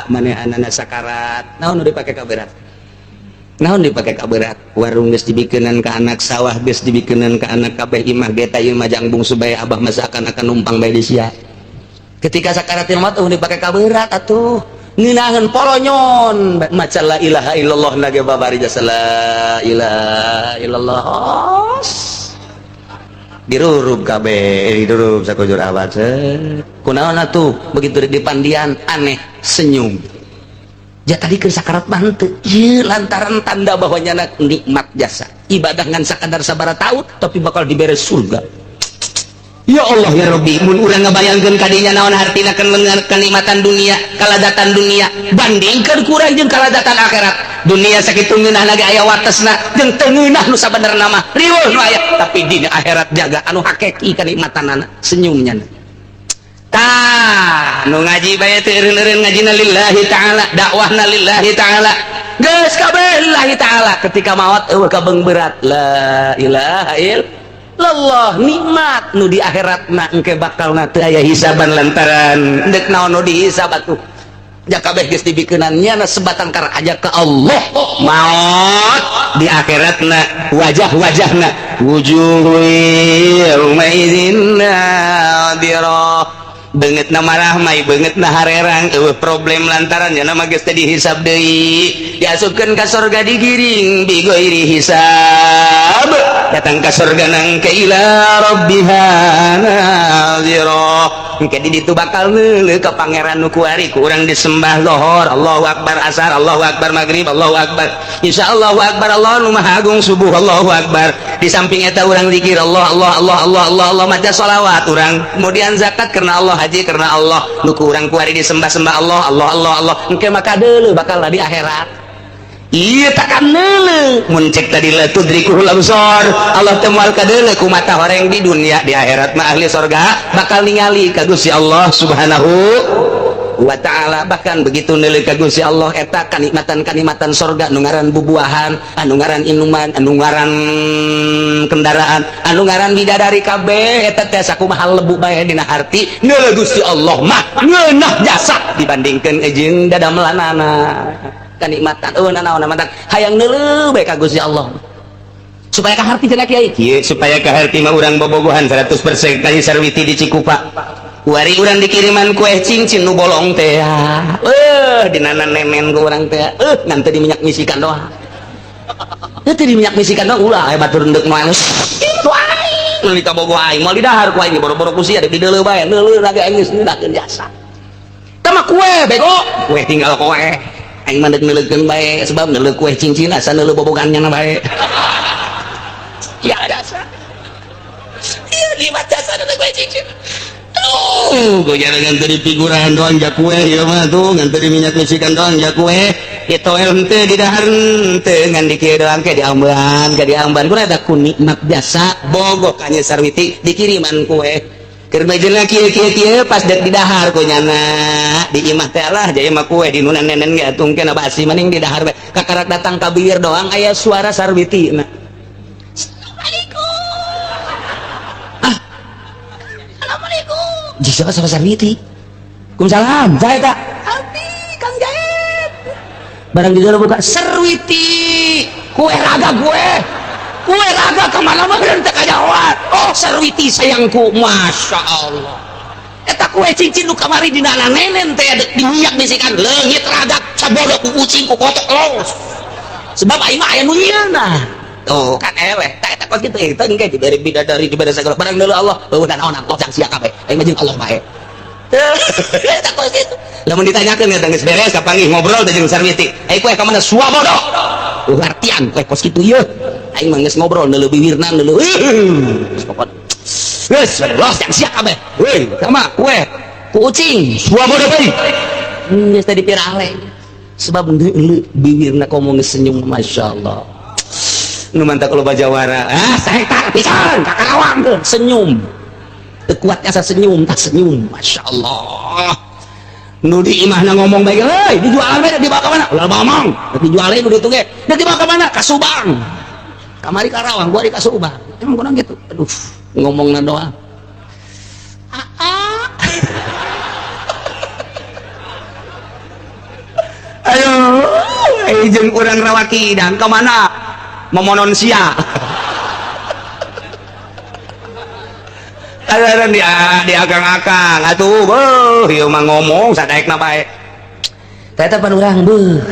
manehanana sakarat. Naon nu dipake kaberat? Naon dipake kaberat? Warung geus dibikeunan ka anak, sawah geus dibikeunan ka anak, kabeh imah ge teh imah jangbung supaya abah mah seakan-akan numpang bae di sia. Ketika sakaratil maut eueuh dipake kaberat atuh. Ngeunaheun poronyon maca la ilaha illallah nage babari jasa la ilaha illallah. Dirurub kabeh, dirurub sakujur abad. Kunaon atuh begitu di pandian aneh senyum. Ja tadi keur sakarat mah henteu. Ieu lantaran tanda bahwa nyana nikmat jasa. Ibadah ngan sakadar sabaraha taun tapi bakal dibere surga. Ya Allah ya Rabbi, mun urang ngabayangkeun kadinya naon hartina kenikmatan dunia, kaladatan dunia, bandingkeun ku urang jeung kaladatan akhirat. Dunia sakitu ngeunah ge aya watesna jeung teu ngeunah nu sabenerna mah. Riweuh nu aya, tapi dina akhirat jaga anu hakiki kanikmatanana, senyumnya. Tah, nu ngaji bae teu eureun-eureun ngajina lillahi ta'ala, dakwahna lillahi ta'ala. Geus kabeh lillahi ta'ala. Ketika maot eueuh kabeung berat, la ilaha illallah, nikmat nu di akhiratna engke bakalna teu aya hisaban lantaran deuk naon nu dihisab atuh. Ja kabeh geus dibikeunan nyana sebatang kara aja ke Allah. Maot di akhiratna wajah-wajahna wujuhu yauma idzin nadhirah. Beungeutna marahmai, beungeutna harerang, eueuh problem lantaran nya mah geus teh dihisab deui. Diasupkeun ka surga digiring bi ghairi hisab. Datang ka surga nang ke ila rabbiha nadhirah. Engke di ditu bakal neuleuh ka pangeran nu kuari ku urang disembah lohor, Allahu akbar asar, Allahu akbar maghrib, Allahu akbar. Insyaallahu akbar Allah nu maha agung subuh, Allahu akbar. Di samping eta urang zikir Allah Allah Allah Allah Allah Allah maca sholawat urang, kemudian zakat karena Allah, haji karena Allah, nu ku urang kuari disembah-sembah Allah Allah Allah Allah. Engke maka deuleuh bakal di akhirat. Iya takkan neuleuh mun cek tadi la tudrikuhul absar, Allah teh moal kadeuleuh ku mata horeng di dunia, di akhirat mah ahli sorga bakal ningali ka Gusti Allah Subhanahu wa ta'ala. Bahkan begitu neuleuh ka Gusti Allah eta kanikmatan-kanikmatan sorga anu ngaran bubuahan, anu ngaran inuman, anu ngaran kendaraan, anu ngaran bidadari kabeh eta teh sakumaha lebu bae dina harti neuleuh Gusti Allah mah ngeunah jasa dibandingkeun jeung dadamelanana kanikmatan eueuh nanaon mantak hayang neuleuh bae ka Gusti Allah supaya kaharti cenah kiai kieu supaya kaharti mah urang bobogohan 100% kali Sarwiti di Cikupa wari urang dikiriman kue cincin nu bolong teh dinana nenen ku urang teh ngan teu di minyak misikan doang teu di minyak misikan doang ulah aya batur deuk nu anu kitu aing nu dikabogoh aing moal didahar ku aing boro-boro ku sia dideuleu bae neuleuh lagi aing geus ngeunakeun jasa tah mah kue bego kue tinggal koe aing mah deuk neuleukeun bae sebab neuleuh kue cincin asa neuleuh bobogannya bae ya jasa iya lima jasa neuleuh kue cincin. Aduh, gue jangan nganter di figuran doang ja kue ieu mah tuh nganter di minyak misikan doang ja kue itu henteu di dahar henteu ngan di kieu doang ke diamban ke diamban ku eta ku nikmat jasa bogoh ka Nyi Sarwiti dikiriman kue keur bejena kieu kieu kieu pas dek di dahar ku nyana di imah teh lah jadi mah kue di nu nenen ge atuh engke basi maning di dahar bae kakarak datang ka bibir doang aya suara Sarwiti na. Assalamualaikum. Ah. Assalamualaikum. Siapa sama Sarwiti? Waalaikumsalam. Saya tak. Abdi Kang Jaib. Barang di dalam buka Sarwiti. Kue raga gue. Kue raga kemana mana teh kajauhan. Oh Sarwiti sayangku, masya Allah. Eta kue cincin nu kamari dina nenen teh diminyak bisikan leungit raga sabodo ku ucing ku kotok los. Sebab aing mah aya nu nyieunna. Tuh kan eleh, tak eta kos kitu eta engke dibere bidadari dibere sagala barang deuleu Allah, eueuh naon Allah jang sia kabeh. Aing mah jeung Allah bae. Eta kos kitu. Lamun ditanyakeun eta geus beres kapanggih ngobrol teh jeung Sarwiti. Ai kue ka mana suabodo. Artian kue kos kitu ieu. Aing mah geus ngobrol deuleu bibirna deuleu. Geus pokon. Geus los jang sia kabeh. Heuy, sama kue ku ucing suabodo bae. Geus tadi pirale. Sebab deuleu bibirna komo geus senyum masyaallah. Nu mantak loba jawara ah sahektar pisan ka Karawang senyum teu kuat asa senyum tak senyum masyaallah nu di imahna ngomong bae euy dijual bae dibawa ka mana ulah ngomong dijual nu ditu ge da dibawa ka mana ka Subang kamari Karawang gua di ka Subang emang kurang gitu aduh ngomongna doang ayo jeung urang rawaki dan ka mana memonon sia kadang di akang-akang atuh beuh ieu mah ngomong sadaekna bae teh eta pan urang beuh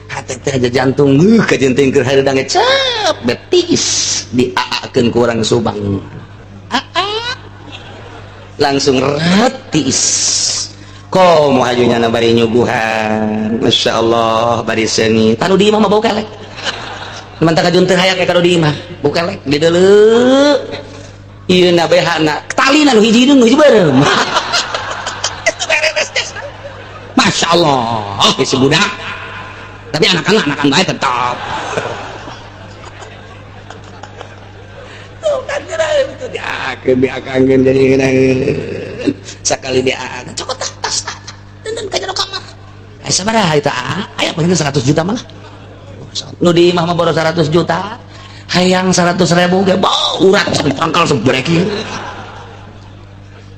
hate teh jantung beuh kajenting keur hareudang cep betis diaakeun ku urang Subang aa langsung retis komo hajunya na bari nyuguhan masyaallah bari seungit tanu di imah mah bau kelek mantap kajun teu hayang ka di imah bau kelek di deuleu ieu na behana talina nu hiji nu hiji beureum itu beres jasa masyaallah geus budak tapi anak-anak bae tetap tuh kan itu diakeun diakangkeun jadi ngeunaheun sakali diakeun cokot tas dan ka jero kamar aya sabaraha eta aya pengen 100 juta malah nu di imah mah boros 100 juta hayang 100 ribu ge bau urat tangkal sebrek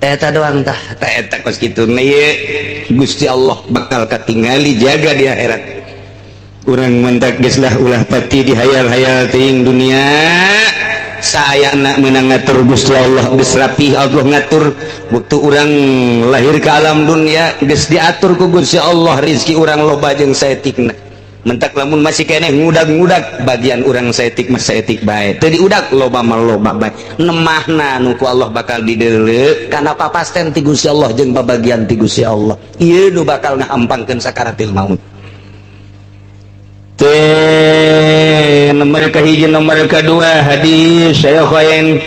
eta doang tah eta kos kitu ieu Gusti Allah bakal katingali jaga di akhirat urang mentak geus lah ulah pati di hayal-hayal teuing dunia saayana meunang ngatur Gusti Allah geus rapih Allah ngatur waktu urang lahir ke alam dunia geus diatur ku Gusti Allah rezeki urang loba jeung saeutikna mentak lamun masih keneh ngudag-ngudag bagian urang saeutik mah saeutik bae teu diudag loba mah loba bae nemahna nu ku Allah bakal dideuleu kana papasten ti Gusti Allah jeung babagian ti Gusti Allah ieu nu bakal ngahampangkeun sakaratil maut teh nomor kahiji nomor kadua hadis Syaikhain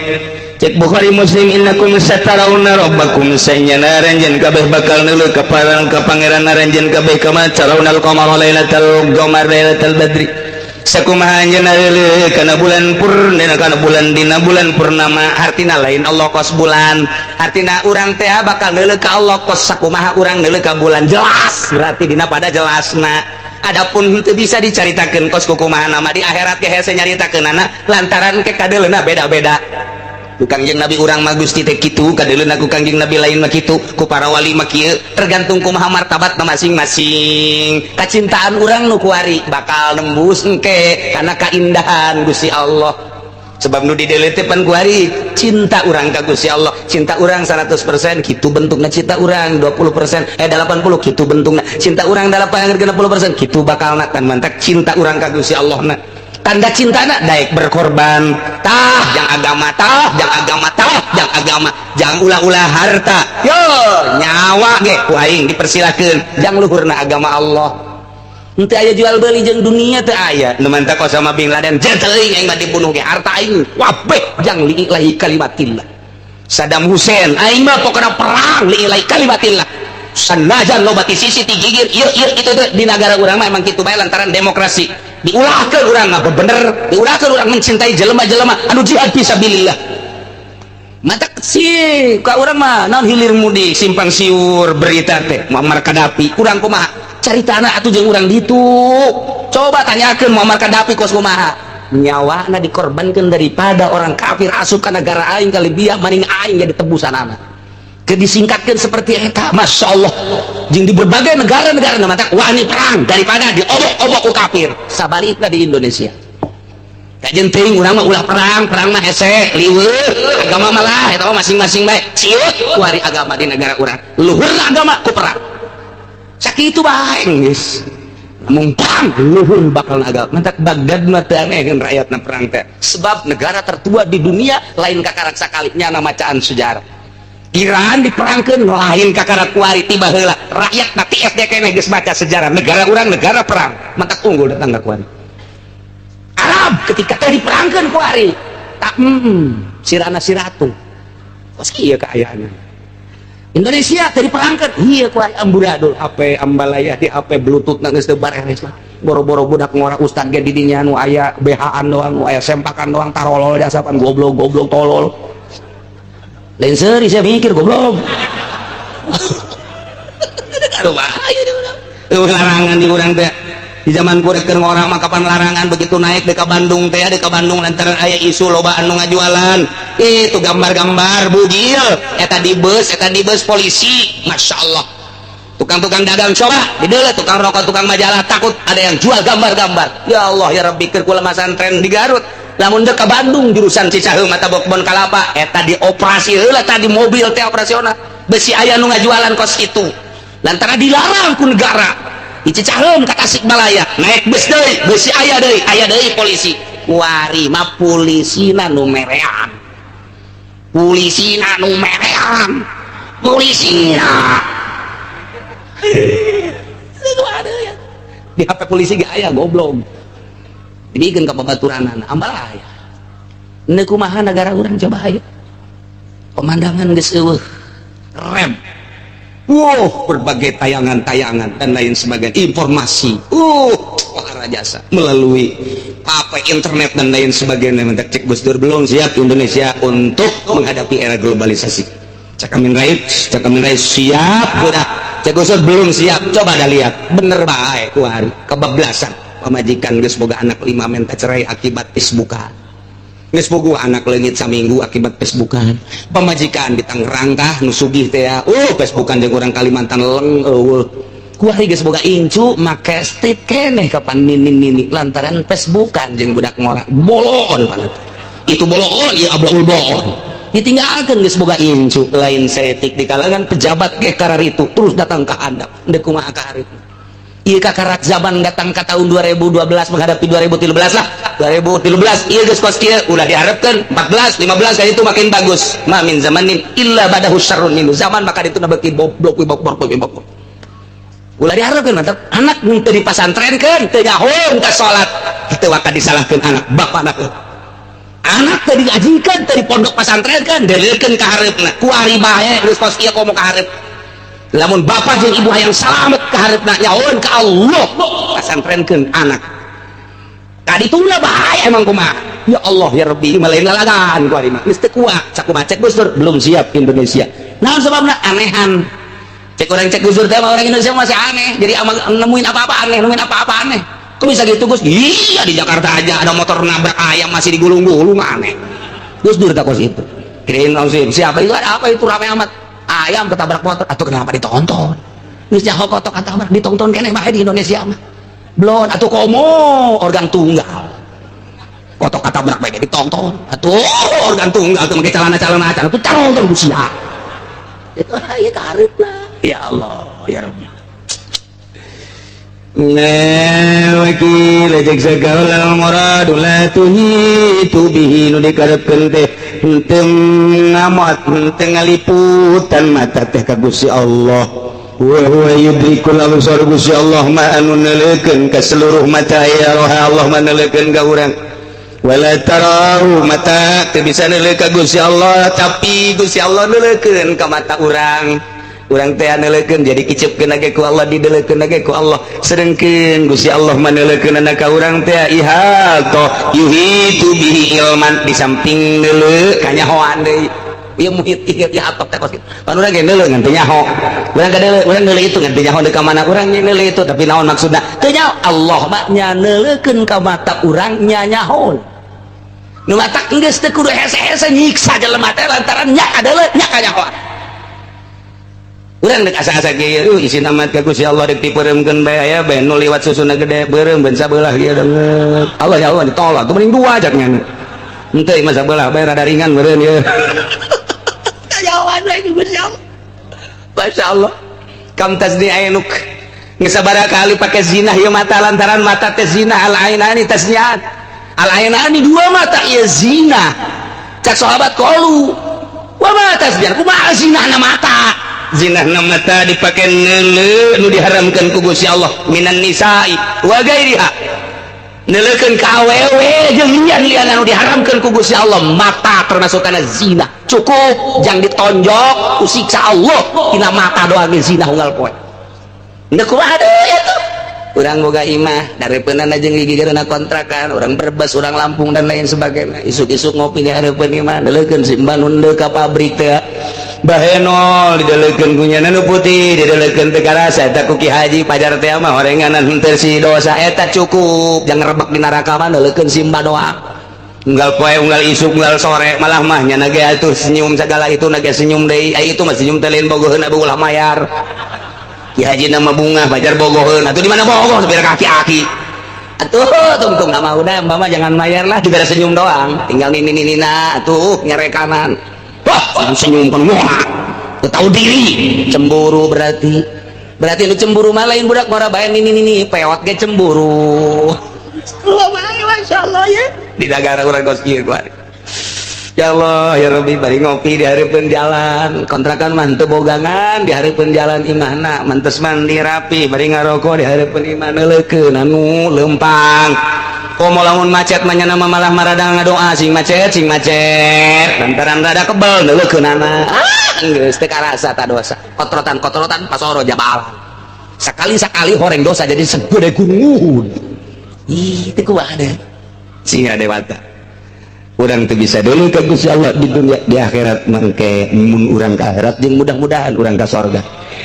cek Bukhari Muslim innakum satarawna rabbakum sanyana ranjeun kabeh bakal neuleuh ka pangeran ranjeun kabeh kama tarawnal qamara lailatal qamar lailatal badri Sakumaha anjeunna reuleuh kana bulan purna, kana bulan, dina bulan purnama. Artina lain Allah kos bulan, artina urang teh bakal neuleuh ka Allah kos sakumaha urang neuleuh ka bulan. Jelas berarti dina pada jelasna. Adapun henteu bisa dicaritakeun kos kukumaha nama di akhirat ge hese nyaritakeunana, lantaran ke kadeuleuna beda-beda. Ku Kangjeng Nabi urang mah Gusti teh kitu kadeuleuna, ku Kangjeng Nabi lain mah kitu, ku para wali mah kieu, tergantung kumaha martabat masing-masing. Kacintaan urang nu kuari bakal nembus engke karena kaindahan Gusti Allah, sebab nu dideuleu teh pan kuari cinta urang ka Gusti Allah. Cinta urang 100% kitu bentukna, cinta urang 20%, eh, 80 kitu bentukna, cinta urang 80% kitu bakalna. Kan mantak cinta urang ka Gusti Allah na tanda cinta na daek berkorban tah jang agama, tah jang agama, tah jang agama, jang ulah-ulah harta, yo nyawa ge ku aing dipersilakeun jang luhurna agama Allah. Henteu aya jual beli jeung dunia, teu aya. Nu mantak Osama bin Laden teuing aing mah dibunuh ge harta aing wabeh jang li'ilahi kalimatillah. Saddam Hussein, aing mah pokona perang li'ilahi kalimatillah, sanajan loba ti sisi ti gigir ieu ieu itu teh. Di negara urang mah emang kitu bae, lantaran demokrasi diulahkeun urang mah bener, diulahkeun urang mencintai jelema-jelema anu jihad fisabilillah. Mata si ka urang mah naon, hilir mudik, simpang siur berita teh Muammar Gaddafi. Urang kumaha caritana atuh jeung urang ditu? Coba tanyakeun Muammar Gaddafi kos kumaha nyawana dikorbankan daripada orang kafir asup ka negara aing, ka Libya, maning aing jadi tebusanana. Ke disingkatkan seperti eta. Masya Allah, jeung di berbagai negara-negara mata wani perang daripada diobok-obok ku kafir. Sabalikna di Indonesia kajen teuing urang mah ulah perang, perang mah hese liweuh, agama malah eta mah masing-masing bae. Ciut kuari agama di negara urang, luhur agama ku perang, sakitu bae geus. Mung perang luhur bakal agama. Mantak Baghdad mah teu aneh rakyatna perang teh, sebab negara tertua di dunia, lain kakarak sakali nyana macaan sejarah. Iran diperangkeun lain kakarak kuari, tiba heula rakyat ti SD keneh geus baca sejarah negara urang negara perang, mantak unggul datang ka kuari. Arab ketika teh diperangkeun kuari tak sirana siratu kos kieu kaayaanna. Indonesia teh diperangkeun ieu kuari amburadul, HP ambalaya di HP Bluetooth na geus teu bareres lah, boro-boro budak ngora, ustad ge di dinya nu aya BH-an doang, nu aya sempakan doang, tarolol jasapan goblok goblok tolol. Lain seuri saya mikir goblok. Aduh, bahaya di urang. Larangan di urang teh di zaman kuring keur ngora mah kapan larangan begitu naik di ka Bandung teh, di ka Bandung, lantaran aya isu loba anu ngajualan itu gambar-gambar bugil eta di bus, eta di bus polisi. Masya Allah, tukang-tukang dagang coba di deuleu, tukang rokok, tukang majalah, takut ada yang jual gambar-gambar. Ya Allah ya Rabbi, keur kula masantren di Garut, lamun dek ka Bandung jurusan Cicaheum atawa Kebon Kalapa, eta dioperasi heula tadi mobil teh, operasional besi aya nu ngajualan kos itu, lantaran dilarang ku negara. Di Cicaheum ka Tasikmalaya naik bus deui, besi aya deui, aya deui polisi. Kuari mah polisina nu merean, polisina nu merean, polisina itu ada ya di HP polisi gak aya goblok, dibikeun ka babaturanana ambalaya. Ini kumaha negara urang? Coba ayo, pemandangan geus eueuh rem. Wow, berbagai tayangan-tayangan dan lain sebagainya, informasi. Wah jasa melalui apa, internet dan lain sebagainya. Mentak cek Gus Dur, belum siap Indonesia untuk menghadapi era globalisasi. Cak Amin Rais, cak Amin Rais siap udah. Cek Gus Dur belum siap. Coba dah lihat, bener bae kuari kebablasan. Pamajikan geus boga anak lima minta cerai akibat Facebookan, geus boga anak leungit saminggu akibat Facebookan. Pamajikan di Tangerang kah nu sugih teh ya, Facebookan jeung urang Kalimantan leng eueuh. Kuari geus boga incu make strip keneh kapan nini-nini lantaran Facebookan jeung budak ngora bolon banget itu, bolon ieu ablaul bolon ditinggalkeun. Geus boga incu lain setik di kalangan pejabat ge kararitu terus datang ka handap, ndek kumaha ka hareup. Ieu kakarak zaman datang ke tahun 2012 menghadapi 2013 lah. 2013 ieu geus kos kieu, ulah diharapkeun 14 15 kayak itu makin bagus. Ma min zamanin illa badahu syarrun minhu, zaman maka itu beuki goblok goblok goblok goblok. Ulah diharapkeun. Mantap anak mun teu dipasantrenkeun, teu nyahoeun ka salat, teu waka disalahkeun anak, bapana. Anak teu diajikan, teu di pondok pasantrenkeun, deulekeun ka hareupna. Kuari bae geus kos kieu, komo ka hareup. Lamun bapak jeung ibu hayang salamet ka hareupna, nyahoeun ka Allah, pasantrenkeun anak. Tadi itulah bahaya. Emang kumaha? Ya Allah ya Rabbi, malain lalagan ku ari mah geus teu kuat. Sakumaha cek Gus Dur, belum siap Indonesia. Naon sebabna? Anehan. Cek orang, cek Gus Dur teh, orang Indonesia masih aneh, jadi nemuin apa-apa aneh, nemuin apa-apa aneh. Kok bisa gitu, Gus? Iya, di Jakarta aja ada motor nabrak ayam masih digulung-gulung, aneh. Gus Dur tak kos itu kirain langsung siapa itu, ada apa itu, rame amat, ayam ketabrak motor atau kenapa ditonton. Geus nyaho kotok ketabrak ditonton keneh bae di Indonesia mah. Belum atau komo organ tunggal kotok ketabrak bae ditonton, atau organ tunggal tuh pakai celana-celana acan itu calon usia itu ya karep lah. Ya Allah ya Rabbi. Nah, wakil cek segala muradu la tuhitu bihi, nu dikarepkeun teh henteu ngamot, henteu ngaliputan mata teh ka Gusti Allah. Wa huwa yudrikul absar, Gusti Allah mah anu neuleukeun ka seluruh mata. Ya roh Allah mah neuleukeun ka urang. Wala tarahu, mata teu bisa neuleuh ka Gusti Allah, tapi Gusti Allah neuleukeun ka mata urang. Urang teh neuleukeun, jadi kicepkeun ge ku Allah, dideleukeun ge ku Allah. Sedengkeun Gusti Allah mah neuleukeun ka urang teh ihatoh, yuhitu bihi ilman, di samping neuleuh kanyahoan deui. Ieu muhit ieu ihatoh teh kos kitu. Pan urang ge neuleuh ngan teu nyaho. Urang ka deuleuh, urang neuleuh itu ngan teu nyaho deui ka mana urang neuleuh itu, tapi naon maksudna? Teu nyaho. Allah mah nya neuleukeun ka mata urang, nya nyaho. Nu mata geus teu kudu hese-hese nyiksa jelema teh lantaran nya kadeuleuh nya kanyahoan. Urang dek asa-asa kieu, isin amat ka Gusti Allah, dek dipeureumkeun bae, aya bae nu liwat susuna gede beureum ben sabelah kieu deungeut. Allah ya Allah, ditolak tuh, mending dua jaknya. Henteu mah sabelah bae rada ringan meureun ieu. Kanyahoan lagi Gusti Allah. Masya Allah. Kam tazni ainuk. Geus sabaraha kali pake zina ieu mata, lantaran mata teh zina. Al ainani taznian. Al ainani, dua mata ieu zina. Cak sahabat, qalu wa ma taznian, kumaha zina na mata? Zina na mata dipake neuleuh nu diharamkeun ku Gusti Allah, minan nisa'i wa gairiha, neuleukeun ka awewe jeung lian-lian anu diharamkeun ku Gusti Allah. Mata termasuk kana zina. Cukup jang ditonjok ku siksa Allah tina mata doang ge zina unggal poe. Ndek kumaha deui atuh? Urang boga imah dareupeunana jeung gigireunna kontrakan urang Brebes, urang Lampung, dan lain sebagainya. Isuk-isuk ngopi di hareupeun imah, neuleukeun si Mbah nu ka pabrik teh, bahenol dideleukeun ku nya, nu putih dideleukeun teu karasa eta ku Ki Haji Pajar teh mah horenganan henteu si dosa eta. Cukup jangan rebek di neraka mah neuleukeun si Mbah doang unggal poe, unggal isuk, unggal sore. Malah mah nya ge atuh senyum segala itu nage senyum deui. Ai itu mah senyum teh lain bogoheun, ulah mayar. Ki Haji nama bunga Pajar bogoheun atuh, di mana bogoh sampai kaki-aki atuh tungtung nama. Udah, mama jangan mayar lah, juga senyum doang, tinggal nini nini na atuh nyerekanan. Wah, senyum kan, wah, tahu diri cemburu. Berarti berarti lu cemburu mah lain budak ngora bae, nini nini peot ge cemburu. Masya Allah ya, di negara urang kos kieu kuari. Ya Allah ya Rabbi, bari ngopi di hareupeun jalan kontrakan mah teu bogangan, di hareupeun jalan imahna, mentes mandi rapi, bari ngarokok di hareupeun imah, neuleukeun anu leumpang. Komo lamun macet mah nya malah marada ngadoa sing macet, sing macet, lantaran rada kebel neuleukeunana. Ah, geus teu karasa ta dosa. Kotrotan kotrotan pasoro jabalan, sekali sekali horeng dosa jadi segede gunung. Ih, teu kumaha deh singa dewata. Urang tuh bisa dulu ke Gusti Allah di dunia, di akhirat mangke mun urang ke akhirat jeung mudah-mudahan urang ke sorga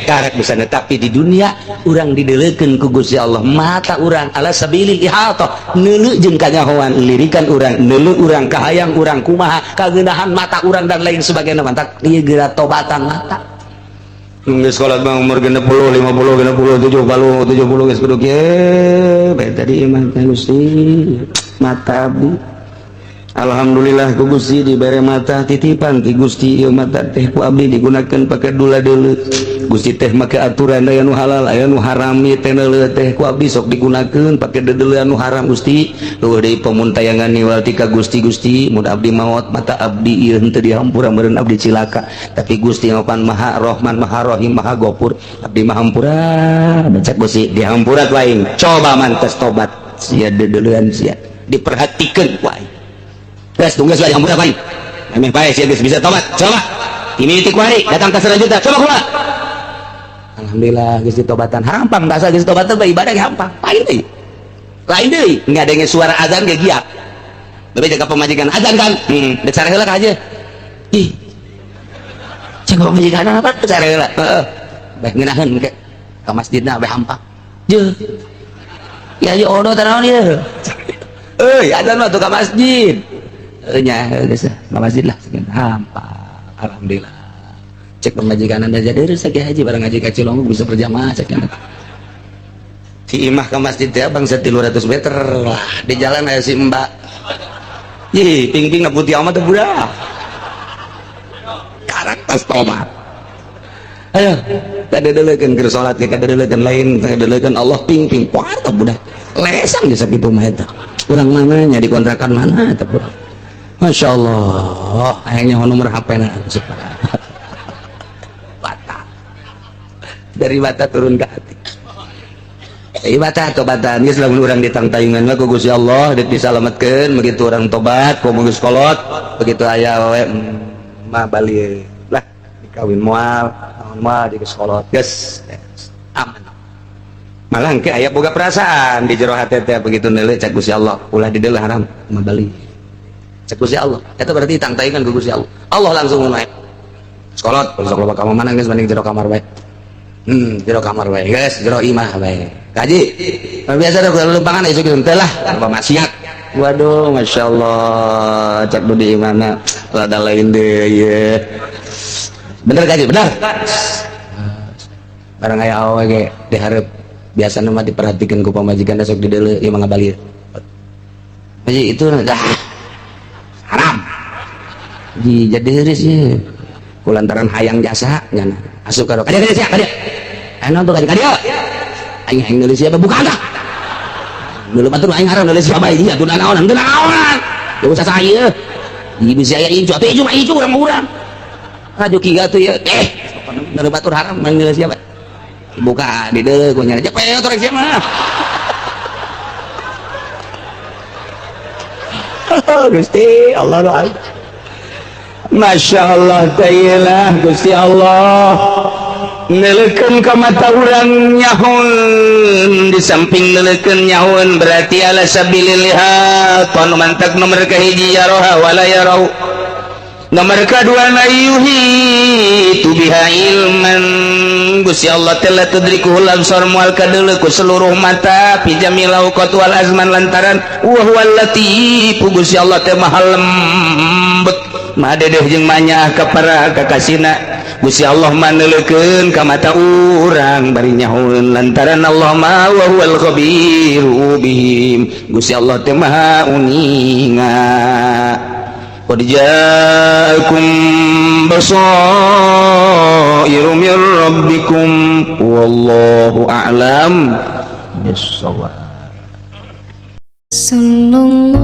karak bisa. Tapi di dunia urang dideleukeun ku Gusti Allah mata urang ala sabilil ihatah, neuleuh jeung kanyahoan, lirikan urang, neuleuh urang, kahayang urang kumaha, kageunahan mata urang, dan lain sebagainya. Mantak ieu geura tobatan mata. Geus kolot mah umur 60, 50, 60, 70, 70 geus kudu kieu bae tadi iman teh. Gusti, mata abdi alhamdulillah ku Gusti dibere mata titipan ti Gusti. Ieu mata teh ku abdi digunakan pakai dula deuleu. Gusti teh make aturan aya nu halal, aya nu haram. Ieu teh neuleuh teh ku abdi sok digunakeun pake deuleuan nu haram. Gusti, eueuh deui pemuntayangan niwal ti ka Gusti. Gusti, mun abdi maot, mata abdi ieu henteu dihampura, meureun abdi cilaka. Tapi Gusti mapan Maha Rahman, Maha Rahim, Maha Gofur, abdi mah hampura. Baca Gusti dihampura ku aing. Coba mantes tobat sia, deuleuan sia diperhatikeun ku aing. Geus tunggu geus dihampura ku aing. Memeh bae sia geus bisa tobat. Coba ini titik wari datang ke selanjutnya, coba kumaha. Alhamdulillah geus ditobatan, hampang dasar geus ditobatan bae, ibadah ge hampang lain deui. Lain deui, ngadenge suara azan ge giat. Bebe jaga pamajikan azan kan? Dek sare heula ka aja. Ih. Cek pamajikan apa sare heula? Heeh. Bae ngeunaheun ke ka masjidna bae hampa. Jeuh. Ya ya ono teh naon ieu? Euy, azan mah tuh ka masjid. Heuh nya geus ka masjid lah sekian hampa. Alhamdulillah. Cek pamajikan anda jadi rezeki haji barang ngaji ka Cilongok bisa berjamaah cek. Si imah ke masjid ya bangsa 300 meter lah di jalan aya si mbak. Ih, ping-ping putih amat tuh budak. Karak tas tomat. Ayo, kadeulekeun keur salat ge kadeulekeun lain, kadeulekeun Allah ping-ping poar teh budak. Lesang geus sakitu mah eta. Urang mana nya di kontrakan mana eta budak. Masya Allah, hayangnya nomor HP na bata. Dari bata turun ke hati. Bata tobatan geus lamun urang ditangtayungan mah ku Gusti Allah disalametkeun begitu urang tobat ku geus kolot begitu aya we mah bali lah dikawin moal naon moal di geus kolot geus aman. Malah engke aya boga perasaan di jero hate teh begitu neuleuh cak Gusti Allah ulah dideuleuh haram mah bali. Cak Gusti Allah eta berarti ditangtayungan ku Gusti Allah. Allah langsung naik. Sekolot sok loba ka mana geus mending jero kamar bae. Jero kamar bae geus jero imah bae. Kaji biasa dah kalau lempangan isu gitu teh lah apa maksiat. Waduh, masya Allah, cak di mana rada lain deh ye. Bener kaji, bener. Barang aya awewe ge dihareup biasa mah diperhatikan ku pamajikan sok dideuleu ieu mah ngabali. Haji itu dah haram. Di jadi heureus ye. Kulantaran hayang jasa nyana asup ka kadieu kadieu kadieu. Aya naon tuh kadieu kadieu. Aing aing nulis siapa buka dah. Dulu batur aing haram nulis siapa iya tuh naonan teu naonan. Ya usah saya. Di bisa aya incu atuh ieu mah icu urang-urang. Raju kiga tuh ya. Nulis batur haram nulis siapa? Buka di deuleu ku nyana cepet torek sia mah. Gusti Allah doa. Masya Allah ta'ala Gusti Allah neleukeun ka mata urang nyahun di samping neleukeun nyahun berarti ala sabilil lihat panu mantak nomor kahiji yaroha wala yarau nomor kadua la yuhitu biha ilman Gusti Allah telah tudrikuhul absar mual kadeuleu ku seluruh mata fi jamil awqat wal azman lantaran wa huwal latif Gusti Allah teh maha lembut maha dedeh jeung manyah ka para kakasina Gusti Allah maneleukeun ka mata urang bari nyahoeun lantaran Allah ma wa huwal khabiru bihim Gusti Allah teh maha uninga. Qad ja'akum basairu mir rabbikum wallahu a'lam bissawab. Sallallahu